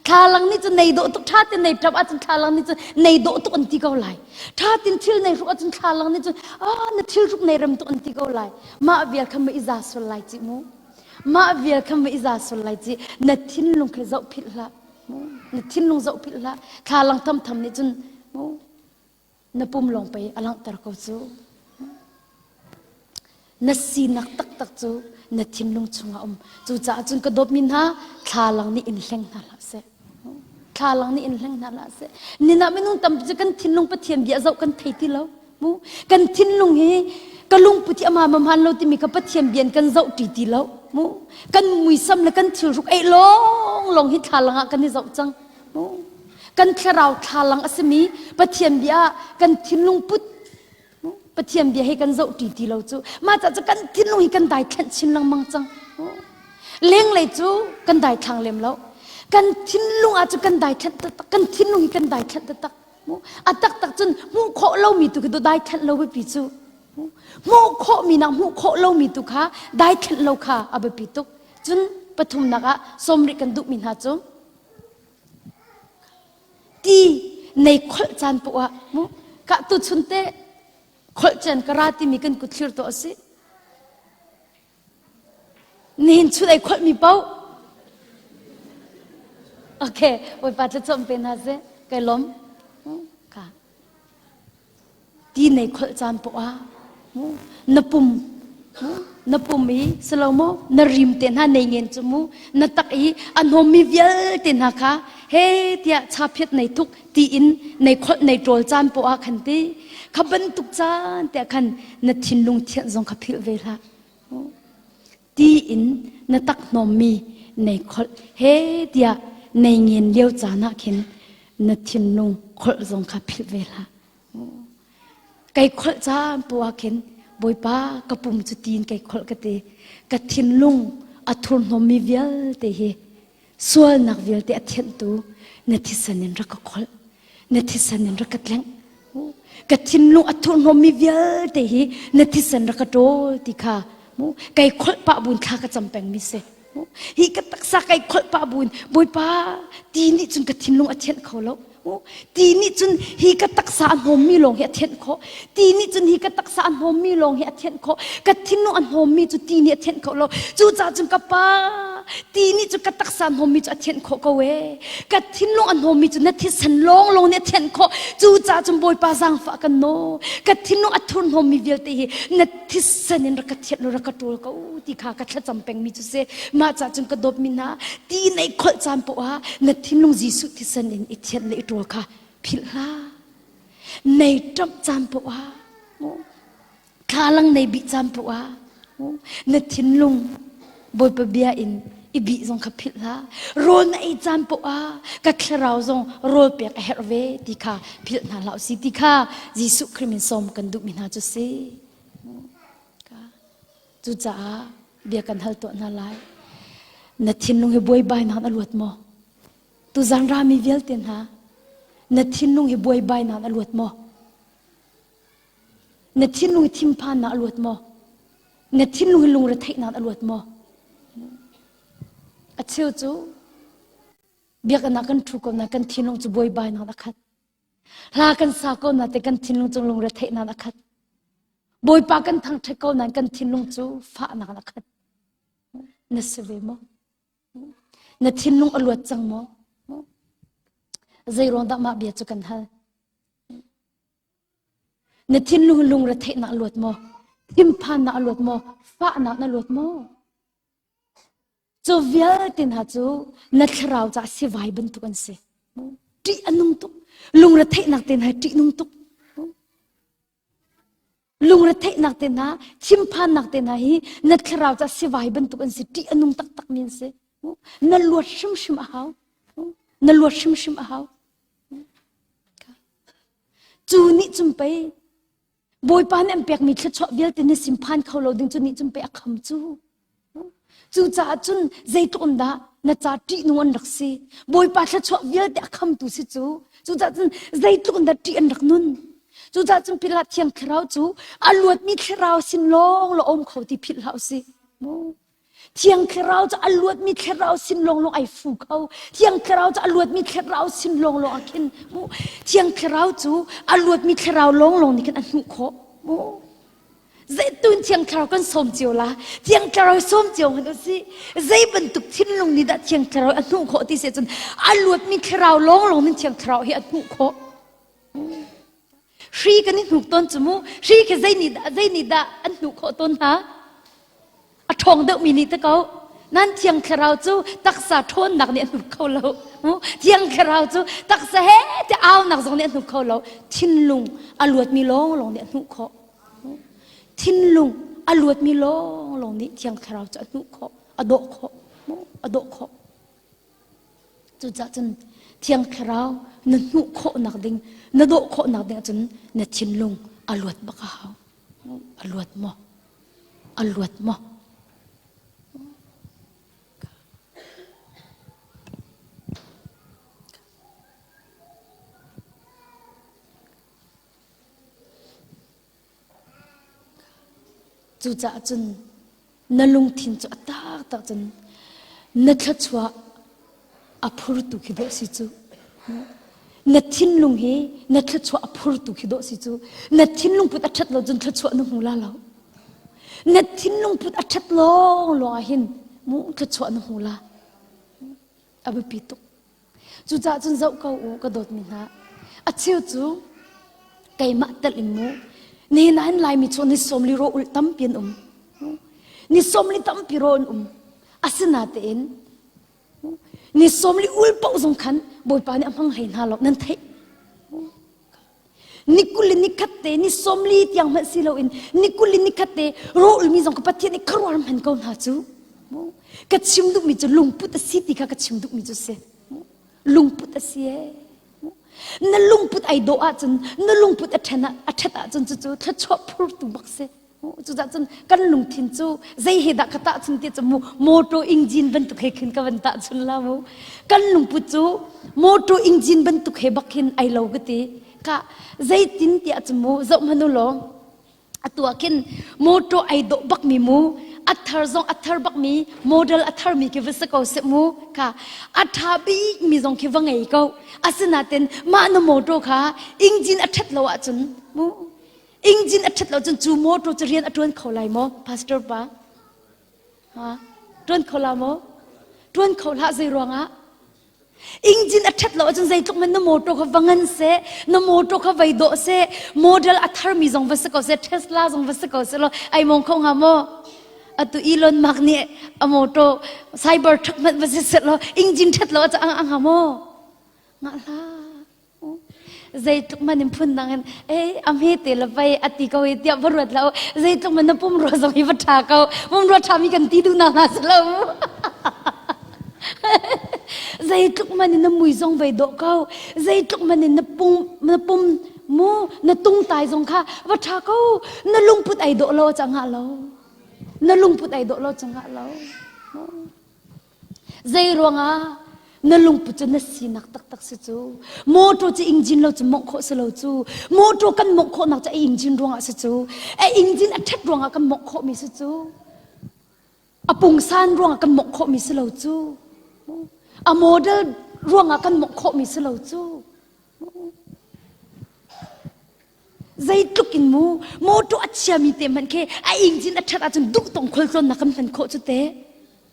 Thlalang nih cun nei dawh tuk ṭha ten nei ṭap ahcun thlalang nih cun nei dawh tuk an ti ko lai. Ṭha tin thil nei hruk ahcun thlalang nih cun ah na thil hruk nei rem tuk an ti ko lai. Mah vial kha ma i za sual lai ci mu. Mah vial kha ma i za sual lai ci. Na thinlung khi zoh philh hlah. Na thinlung zoh philh hlah thlalang thamtham nih cun na pum lawng pei a langhter ko cu na sinak taktak cu na thinlung chungah um cucaah cun ka dawtmi hna thlalang nih in hleng hna hlah seh thlalang nih in hleng hna hlah seh nina minung tampi cu kan thinlung pathian bia zoh kan thei ti lo Mu kan thinlung hi ka lungput hi ama ma hmaan lo timi kha Pathian bian kan zoh ṭi ti lo. Mu kan muisam le kan thilhruk ei lawng lawng hi thlalang ah kan i zoh cang. Mu kan thlarau thlalang a simi Pathian bia ah kan thinlung put mu Pathian bia hi kan zoh ṭi ti lo cu mah ca cu kan thinlung hi kan daithlanh chin lengmang cang. Mu lenglei cu kan daithlang lem lo. Kan thinlung ah cu kan daithlanh taktak kan thinlung hi kan daithlanh taktak. A taktak cun hmuh khawh lomi tu khi daithlanh lo biapi cu. Hmuh khawhmi nak hmuh khawh lomi tu kha daithlanh lo kha a biapi tuk. Cun pathumnak ah sawmrih kan duhmi hna cu ti nei kholh caan poah ah mu ka tu chun te kholh caan ka ra timi kan kut thlir to a si. Nihin chun ei kholhmi paoh. Okay, Bawipa thlacam pe hna seh. Kai lawm. Ka. Ti nei kholh caan poah ah na pum na pum i silo maw na rim te hna nei ngen cu mu na tak i a hnawmmi vialte hna kha he tiah chaphiat nei tuk tiin nei kholh nei ṭawl caan poah ah khan ti kha bantuk caan tiah khan na thinlung thianh zong kha philh ve hlah Ti in na tak hnawmmi nei kholh he tiah nei ngen lio caan ah khin na thinlung kholh zong kha philh ve hlah. Kai kholh caan pu ah khin Bawipa ka pum cu tiin kai kholh ka ti. Ka thinlung a thurhnawmmi vialte hi sualnak vialte a thianhtu na thisen in rak ka kholh. Na thisen in rak ka tlengh. Ka thinlung a thurhnawmmi vialte hi na thisen rak ka ṭawl ti kha mu kai kholh pah buin thla ka cam pengmi si. Hi ka taksa kai kholh pah buin Bawipa ti nih cun ka thinlung a thianh kho lo. Ti nih cun hi ka taksa a hnawmmi lawng hi a thianh khawh. Ti nih cun hi ka taksa a hnawmmi lawng hi a thianh khawh. Ka thinlung a hnawmmi cu ti nih a thianh kho lo. Cucaah cun ka pa ti nih cun ka taksa hnawmmi cu a thianh khawh ko ee. Ka thinlung a hnawmmi cu na thisen lawng lawng nih a thianh khawh. Cucaah cun Bawipa zaangfah kan nawl. Ka thinlung a thurhnawmmi vialte hi na thisen in rak ka thianh law rak ka ṭawl ko ti kha ka thlacam pengmi cu si. Mah caah cun ka dawtmi hna ti nei kholh caan poah ah na thinlung Jesuh thisen in i thianh le i ṭawl kha philh hlah. Nei ṭamh caan poah ah thlalang nei bih caan poah ah na thinlung Bawipa bia in i bih zong kha philh hlah. Rawl na ei caan poah ah ka thlarau zong rawl pek a herh ve ti kha philh hna hlah usih ti kha Jesuh Khrih min sawm kan duhmi hna cu si. Cucaah bia kan hal tuah hna lai. Na thinlung hi buaibainak a luat maw? Tuzan rami vialte hna, na thinlung hi buaibainak a luat maw? Na thinlung hi thinphannak a luat maw? Na thinlung hi lungretheihnak a luat maw? A cheu cu biakinn ah kan ṭhu ko na kan thinlung cu buaibainak a khat. Hla kan sa ko na te kan thinlung cu lungretheihnak a khat. Bawipa kan thangṭhat ko nain kan thinlung cu fahnak a khat. Na si ve maw? Na thinlung a luat cang maw? Zei ruang dah mah bia cu kan hal? Na thinlung lungretheihnak a luat maw? Thinphannak a luat maw? Fahnak na luat maw? Cu vialte hna cu na thlarau caah sivai bantuk an si. Ṭih a nung tuk. Lungretheihnak te hna ṭih nung tuk. Lungretheihnak te hna, thinphannak te hna hi na thlarau caah sivai bantuk an si. Ṭih a nung taktak mi an si. Na luat hrimhrim a hau. Na luat hrimhrim a hau. Cu nih cun pei Bawipa nih an pekmi thluachuah vialte na sin phan kho lo ding cu nih cun pei a kham cu. Cucaah cun zeitluk in dah na ca ṭihnung an rak si. Bawipa thluachuah vialte a khamtu si cu. Cucaah cun zeitluk in dah ṭih an rak nun. Cucaah cun Pilat Thiang Thlarau cu a luatmi thlarau sin lawng la um kho ti philh hlah usih. Thiang Thlarau cu a luatmi thlarau sin lawnglawng ai fu kho. Thiang Thlarau cu a luatmi thlarau sin lawnglawng ah khin mu. Thiang Thlarau cu a luatmi thlarau lawnglawng nih khin a hnuh khawh. Mu. Zeitun Thiang Thlarau kan sawm cio la. Thiang Thlarau sawm cio hmanh usih. Zei bantuk thinlung nih dah Thiang Thlarau a hnuh khawh ti si cun a luatmi thlarau lawnglawng nih Thiang Thlarau hi a hnuh khawh. Hri kan i hnuk tawn cu mu. Hri khi zei nih dah zei nih dah an hnuh khawh tawn hna? A ṭhawng deuhmi nih te ko. Nan Thiang Thlarau cu taksa ṭhawnnak nih a hnuk kho lo. Thiang Thlarau cu taksa he te aunak zong nih a hnuk kho lo. Thinlung a luatmi lawnglawng nih a hnuh khawh. Thinlung a luatmi lawnglawng nih Thiang Thlarau cu a hnuh khawh, a dawh khawh, a dawh khawh. Cucaah cun Thiang Thlarau na hnuh khawhnak ding, na dawh khawhnak ding ahcun na thinlung a luat bak a hau. A luat maw? A luat maw? Cucaah cun na lungthin cu a taktak cun na thluachuah a phurtu khi dawh si cu. Na thinlung hi na thluachuah a phurtu khi dawh si cu. Na thinlung put a ṭhat lo cun thluachuah na hmu la lo. Na thinlung put a ṭhat lawng lawng ah hin mu thluachuah na hmu la. A biapi tuk. Cucaah cun zoh ko u ka dawtmi hna. A cheu cu keimah telh in mu nihin ah hin Laimi cu ni sawmli raw ulh tampi an um. Ni sawmli tampi raw an um. Asinatein ni sawmli ul paoh zong khan Bawipa nih a hmang hlei hna lo nan theih. Ni 20 le ni khat te ni 40 tiang hmanh si loin ni 20 le ni khat te raw ulmi zong ka Pathian nih khuaruahhar hman ko hna cu. Ka chim duhmi cu lungput a si ti kha ka chim duhmi cu si. Lungput a si ee. Na lungput ai dawh ahcun na lungput a ṭhen ah a ṭhat ahcun cucu thluachuah phurtu bak si. Cucah cun kan lungthin cu zei he dah ka tahchun ti cu mu motor engine bantuk he khin ka van tahchun la mu. Kan lungput cu motor engine bantuk he bak hin ai lo ka ti. Ka zeitin tiah cu mu zoh hmanh u law atu ah khin motor ai dawh bak mi mu a thar zong a thar bak mi model a thar mi khi va si ko seh mu kha a tha bik mi zong khi va ngei ko asinain mah na motor kha engine a that lo ahcun mu engine a that lo cun cu motor cu rian a tuan kho lai maw pastor pa ha tuan kho la maw tuan kho hlah zei ruangah Engine a ṭhat lo ahcun zeitluk man na motor kha va ngan seh, na motor kha vai dawh seh, model a tharmi zong va si ko seh, Tesla zong va si ko seh law ai mong kho hnga maw? Atu Elon Musk nih a motor cyber truck hmanh va si seh law engine ṭhat lo ahcun a hnga maw? Ngah hlah. Zeitluk man in phun dang in ei a hme te le pei a ti ko i tiah va ruat lo zeitluk man na pumrua zong hi va ṭha ko pumrua ṭhami kan ti duh nak hna si lo zeitluk man in na mui zong vai dawh ko zeitluk man in na pum na pum mu na tungtai zong kha va ṭha ko na lungput ai dawh lo ca ngah lo na lungput ai dawh lo ca ngah lo Zei ruangah na lungput cu na sinak taktak si cu. Motor cu engine lo cu mongh khawh si lo cu. Motor kan mongh khawhnak cu a engine ruangah si cu. A engine a ṭhat ruangah kan mongh khawhmi si cu. A pungsan ruangah kan mongh khawhmi si lo cu. A model ruangah kan mongh khawhmi si lo cu. Zeitluk in mu motor a chiami te hmanh khi a engine a ṭhat ahcun duh tong khualtlawnnak kan hman khawh cu te.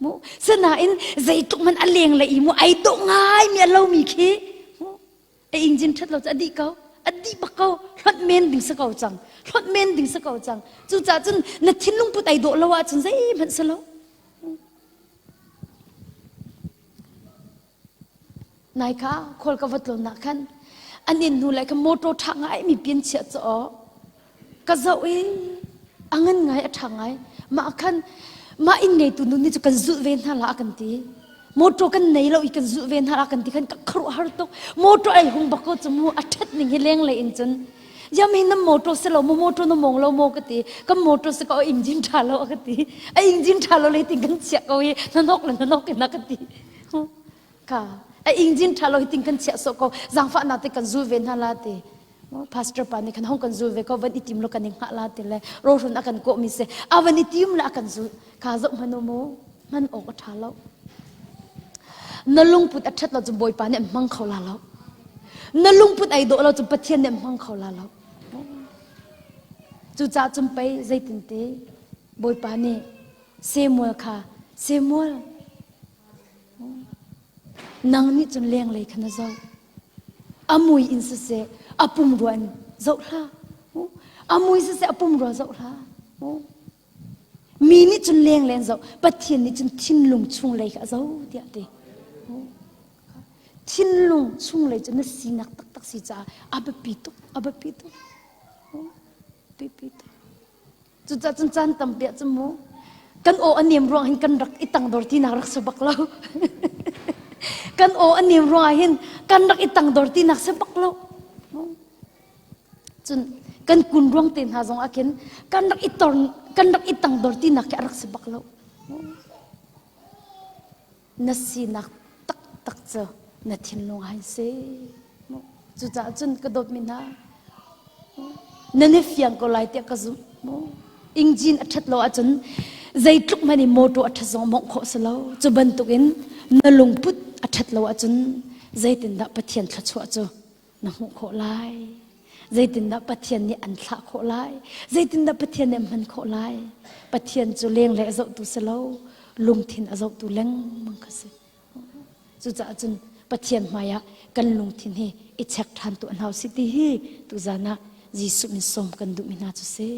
Mu sinain zeitluk hmanh a leng le i mu ai dawh ngai mi a lomi khi mu a engine ṭhat lo cu a dih ko. A dih bak ko. Hlonh men ding si ko cang. Hlonh men ding si ko cang. Cucaah cun na thinlung put ai dawh lo ahcun zeihmanh si lo. Nai kha khual ka va tlawn ah khan an inn hnu lai kha motor ṭha ngai mi pian chiah cu aw ka zoh i a ngan ngai a ṭha ngai mah khan mah inn ngeitu nu nih cu kan zulh ve hna la a kan ti motor kan nei lo i kan zulh ve hna la kan ti khan ka khuaruahhar tuk motor ai hung bak ko cu mu a ṭhat ning hi lenglei in cun yam hi na motor si lo mu motor na mong lo maw ka ti kan motor si ko engine ṭha lo a ka ti a engine ṭha lo le tin kan chiah ko i na nok le na nok in a ka ti Ka a engine ṭha lo hi ting kan chiah sawh ko zaangfahnak te kan zul ve hna la ti pastor pa nih khan hong kan zul ve ko van i tim lo kan i hngah la ti le rohrun a kan kawh mi si a van i tim le a kan zul ka zoh hmanh mu hman awk a ṭha lo na lungput a ṭhat lo cu bawipa nih an hmang kho la lo na lungput ai dawh lo cu pathian nih an hmang kho la lo cucaah cun pei zeitin ti bawipa nih Samuel kha Samuel Nang nih cun lenglei kha na zoh. A mui in siseh, a pumrua in zoh hlah. A mui siseh, a pumrua zoh hlah. Mi nih cun lenglei an zoh, Pathian nih cun thinlung chunglei kha a zoh tiah a ti. Thinlung chunglei cu na sinak taktak si caah a biapi tuk, a biapi tuk. Biapi tuk. Cucaah cun caan tampi ah cun mu kan aw a nem ruang hin kan rak i tangdor tinak rak si bak lo. kan aw a nem ruang ah hin kan rak i tangdor tinak si bak lo. Cun kan kun ruang te hna zong ah khin kan rak i tor kan rak i tangdor tinak khi a rak si bak lo. Na sinak taktak cu na thinlung ah hin si. Cucaah cun ka dawtmi hna, nan i fiang ko lai tiah ka zumh. Engine a ṭhat lo ahcun zeitluk hmanh in motor a ṭhat zong mawngh khawh si lo. Cu bantukin na lungput a ṭhat lo ahcun zeitindah Pathian thluachuah cu na hmuh khawh lai? Zeitindah Pathian nih an thlah khawh lai? Zeitindah Pathian nih an hman khawh lai? Pathian cu lenglei a zohtu si lo, lungthin a zohtu lengmang kha si. Cucaah cun Pathian hmaiah kan lungthin hi i check ṭhan tuah hna usih ti hi tuzan ah Jesuh min sawm kan duhmi hna cu si.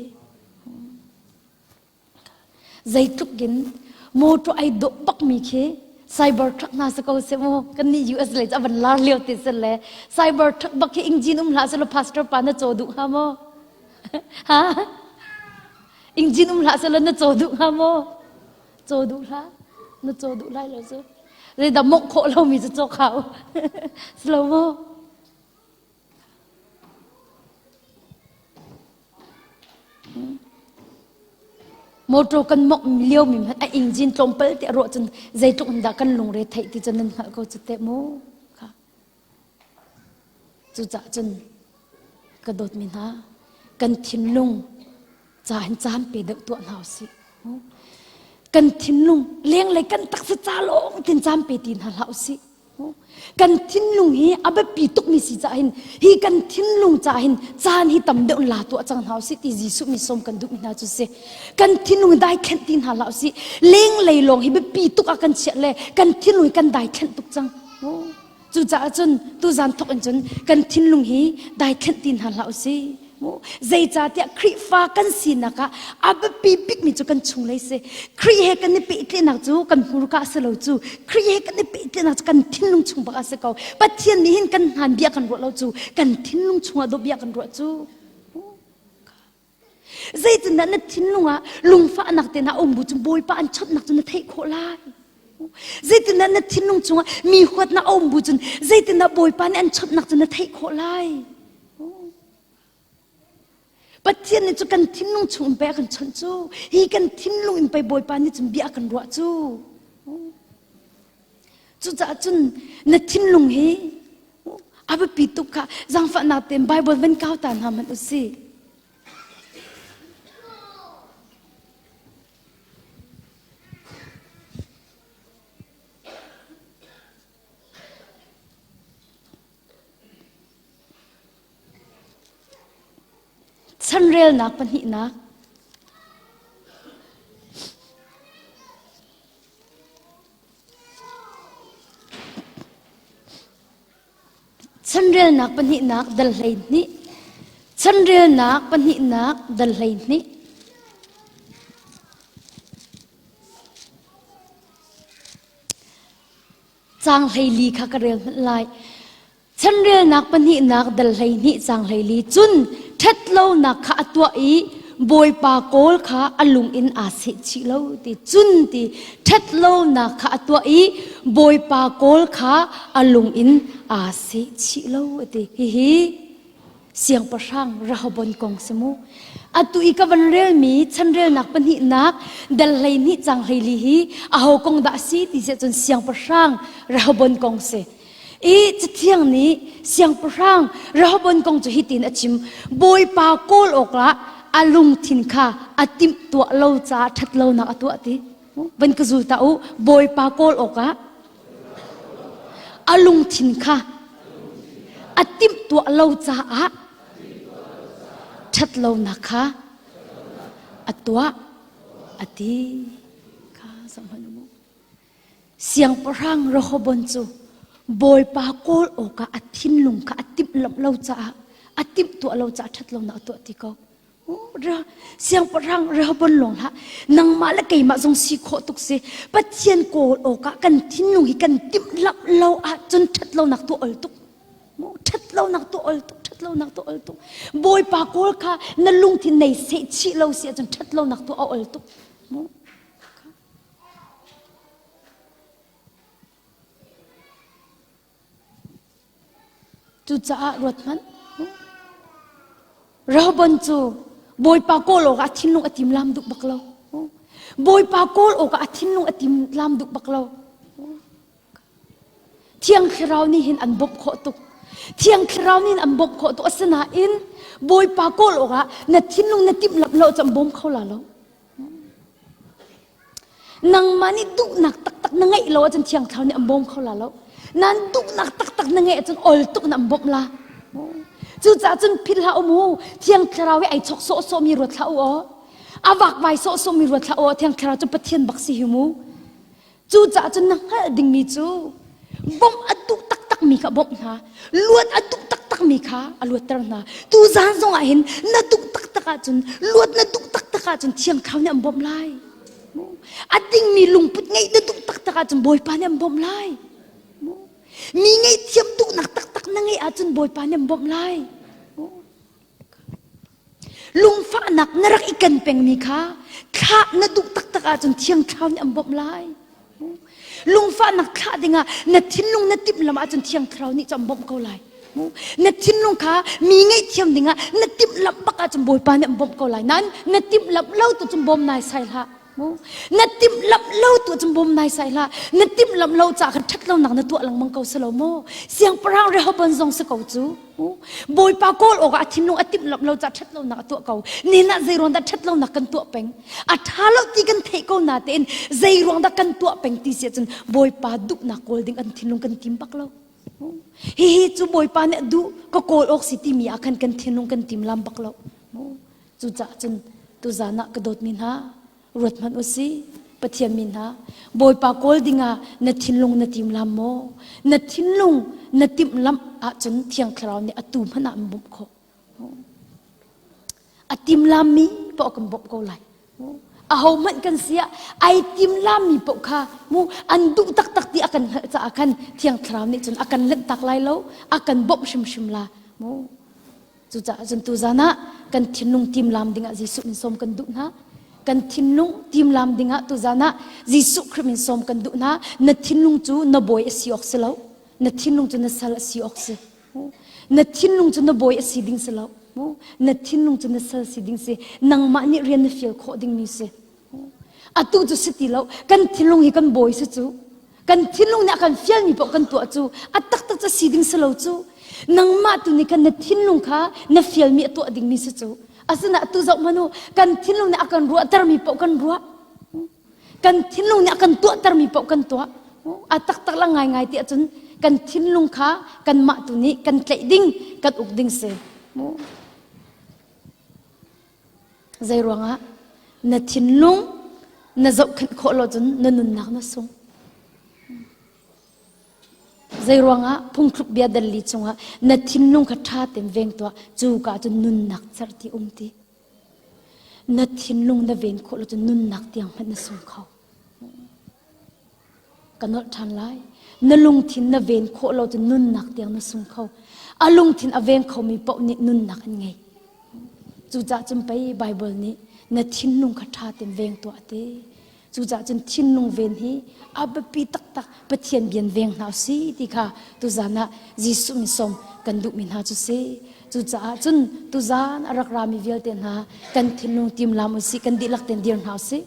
Zeitluk in motor ai dawh bakmi khi cyber truck hna si ko seh mu kan nih US lei cu a van lar lio ti si le cyber truck bak khi engine um hlah selaw pastor pa na caw duh hnga maw ha engine um hlah selaw na caw duh hnga maw Caw duh hlah. Na caw duh lai lo cu. Zeidah mawngh khawh lomi cu cawk hau. Si lo maw? Motor kan mongh lio mi hmanh a engine tlawmpal te a ruah cun zeitluk in dah kan lungre theih ti cu nan hngalh ko cu teh mu. Kha. Cucaah cun ka dawtmi hna kan thinlung ca hin caan pe deuh tuah hna usih. Kan thinlung lenglei kan taksa ca lawng tin caan pe ti hna hlah usih. Kan thinlung hi a biapi tukmi si caah hin hi kan thinlung caah hin caan hi tam deuh la tuah cang hna usih ti Jesuh mi sawm kan duhmi hna cu si. Kan thinlung daithlenh ti hna hlah usih. Lenglei lawng hi biapi tuk ah kan chiah le kan thinlung hi kan daithlenh tuk cang. Cucaah cun tuzan thawk in cun kan thinlung hi daithlenh ti hna hlah usih. Zeicahtiah Khrihfa kan sinak ah a biapi bikmi cu kan chunglei si. Khrih he kan i pehtlaihnak cu kan hmurka a si lo cu. Khrih he kan i pehtlaihnak cu kan thinlung chung bak a si ko. Pathian nih hin kan hmaan bia kan ruah lo cu kan thinlung chungah dawh bia kan ruah cu. Zeitindah na thinlung ah lungfahnak te hna um bu cu Bawipa an chawnhnak cu na theih khawh lai? Zeitindah na thinlung chungah mi huatnak a um bu cun zeitindah Bawipa nih an chawnhnak cu na theih khawh lai? Pathian nih cu kan thinlung chung in pei a kan chawnh cu. Hi kan thinlung in pei Bawipa nih cun bia a kan ruah cu. Cucaah cun na thinlung hi a biapi tuk kha zaangfahnak tein Bible van kau ta hna hmanh u sih. Chanrelnak pahnihnak. Chanrelnak pahnihnak dal 12. Chanrelnak pahnihnak dal 12. Caang 14 kha ka rel hmanh lai. Chanrelnak pahnihnak dal 12 caang 14 cun ṭhatlonak kha a tuah i Bawipa kawl kha a lung in aa seh chih lo ti cun ti ṭhatlonak kha a tuah i Bawipa kawl kha a lung in aa seh chih lo a ti. Hihi siangpahrang Rehoboam kong si mu. Atu i ka van relmi chanrelnak pahnihnak dal 12 cang 14 hi aho kong dah a si ti siah cun siangpahrang Rehoboam kong si. I cathiang nih siangpahrang Rehoboam kong cu hitin a chim Bawipa kawl awkah a lungthin kha a timhtuah lo caah ṭhatlonak a tuah ti. Van ka zul ta u Bawipa kawl awkah a lungthin kha a timhtuah lo caah ṭhatlonak kha a tuah a ti kha zohhmanh u. Siangpahrang Rehoboam cu Bawipa kawl awkah a thinlung kha a timhlamh lo caah a timhtuah lo caah ṭhatlonak a tuah ti ko. Siangpahrang Rehoboam lawng hlah nangmah le keimah zong si khawh tuk si Pathian kawl awkah kan thinlung hi kan timhlamh lo ahcun ṭhatlonak tuah ol tuk ṭhatlonak tuah ol tuk ṭhatlonak tuah ol tuk Bawipa kawl kha na lungthin nei seh chih lo si ahcun ṭhatlonak tuah a ol tuk Cucaah ruat hmanh. Rehoboam cu Bawipa kawl awkah a thinlung a timlam duh bak lo. Bawipa kawl awkah a thinlung a timlam duh bak lo. Thiang Thlarau nih hin an bawmh khawh tuk. Thiang Thlarau nih an bawmh khawh tuk. Asinain Bawipa kawl awkah na thinlung na timhlamh lo cu an bawm kho la lo. Nangmah nih duhnak taktak na ngeih lo ahcun Thiang Thlarau nih an bawm kho la lo. Nan duhnak taktak na ngeih ahcun ol tuk na an bawmh la. Cucaah cun philh hlah u mu. Thiang Thlarau hi ai chok sawhsawhmi ruat hlah u aw. A vakvai sawhsawhmi ruat hlah u aw. Thiang Thlarau cu Pathian bak si hi mu. Cucaah cun na hngalh dingmi cu bawmh a duh taktakmi kha bawmh hna. Luat a duh taktakmi kha a luatter hna. Tuzaan zong ah hin na duh taktak ahcun luat na duh taktak ahcun Thiang Thlarau nih an bawmh lai. A dingmi lungput ngeih na duh taktak ahcun Bawipa nih an bawmh lai. Mi ngaihthiam duhnak taktak na ngeih ahcun Bawipa nih an bawmh lai. Lungfahnak na rak i ken pengmi kha thlah na duh taktak ahcun Thiang Thlarau nih an bawmh lai. Lungfahnak thlah dingah na thinlung na timhlamh ahcun Thiang Thlarau nih cu an bawmh ko lai. Na thinlung kha mi ngaihthiam dingah na timhlamh bak ahcun Bawipa nih an bawmh ko lai. Nain na timhlamh lo tu cun bawm nai sai hlah. Na timhlamh lo tu cun bawm nai sai hlah. Na timhlamh lo caah khan ṭhatlonak na tuah lengmang ko si lo maw? Siangpahrang Rehoboam zong si ko cu. Bawipa kawl awkah a thinlung a timhlamh lo caah ṭhatlonak a tuah ko. Nihin ah zei ruang dah ṭhatlonak kan tuah peng? A ṭha lo ti kan theih ko na tein zei ruang dah kan tuah peng ti si ahcun Bawipa duhnak kawl ding an thinlung kan tim bak lo. Hihi cu Bawipa nih a duh ka kawl awk si timi ah khan kan thinlung kan timlam bak lo. Cucaah cun tuzan ah ka dawtmi hna ruat hmanh u si. Pathian mi hna Bawipa kawl dingah na thinlung na timlam maw? Na thinlung na timhlamh ahcun Thiang Thlarau nih atu hmanh ah an bawmh khawh. A timlammi paoh kan bawmh ko lai. Aho hmanh kan si ah ai timlammi paoh kha mu an duh taktak ti a kan hngalh caah khan Thiang Thlarau nih cun a kan lanhtak lai lo, a kan bawmh hrimhrim la. Mu cucaah cun tuzan ah kan thinlung timlam dingah Jesuh min sawm kan duh hna. Kan thinlung timlam dingah tuzan ah Jesuh Khrih min sawm kan duh hna. Na thinlung cu na bawi a si awk si lo. Na thinlung cu na sal a si awk si. Na thinlung cu na bawi a si ding si lo. Na thinlung cu na sal si ding si. Nangmah nih rian na fial khawh dingmi si. Atu cu si ti lo. Kan thinlung hi kan bawi si cu. Kan thinlung nih a kan fialmi paoh kan tuah cu. A taktak cu si ding si lo cu. Nangmah tu nih khan na thinlung kha na fialmi a tuah dingmi si cu. Asinain atu zoh hmanh u, kan thinlung nih a kan ruahtermi paoh kan ruah. Kan thinlung nih a kan tuahtermi paoh kan tuah. A taktak la ngaingai ti ahcun kan thinlung kha kanmah tu nih kan tlaih ding, kan uk ding si. Zei ruangah na thinlung na zohkhenh khawh lo cun na nunnak na sung. Zei ruangah phungthluk bia dalli chungah na thinlung kha ṭha tein veng tuah cu ka cun nunnak cerhti um ti. Na thinlung na ven khawh lo cun nunnak tiang hmanh na sung kho. Ka nolh ṭhan lai. Na lungthin na ven khawh lo cun nunnak tiang na sung kho. A lungthin a veng khomi paoh nih nunnak an ngei. Cucaah cun pei Baibal nih na thinlung kha ṭha tein veng tuah a ti. Cucaah cun thinlung ven hi a biapi taktak Pathian bian veng hna si ti kha tuzan ah Jesuh min sawm kan duhmi hna cu si. Cucaah cun tuzan a rak rami vialte hna kan thinlung timlam usih kan dihlak tein dir hna usih.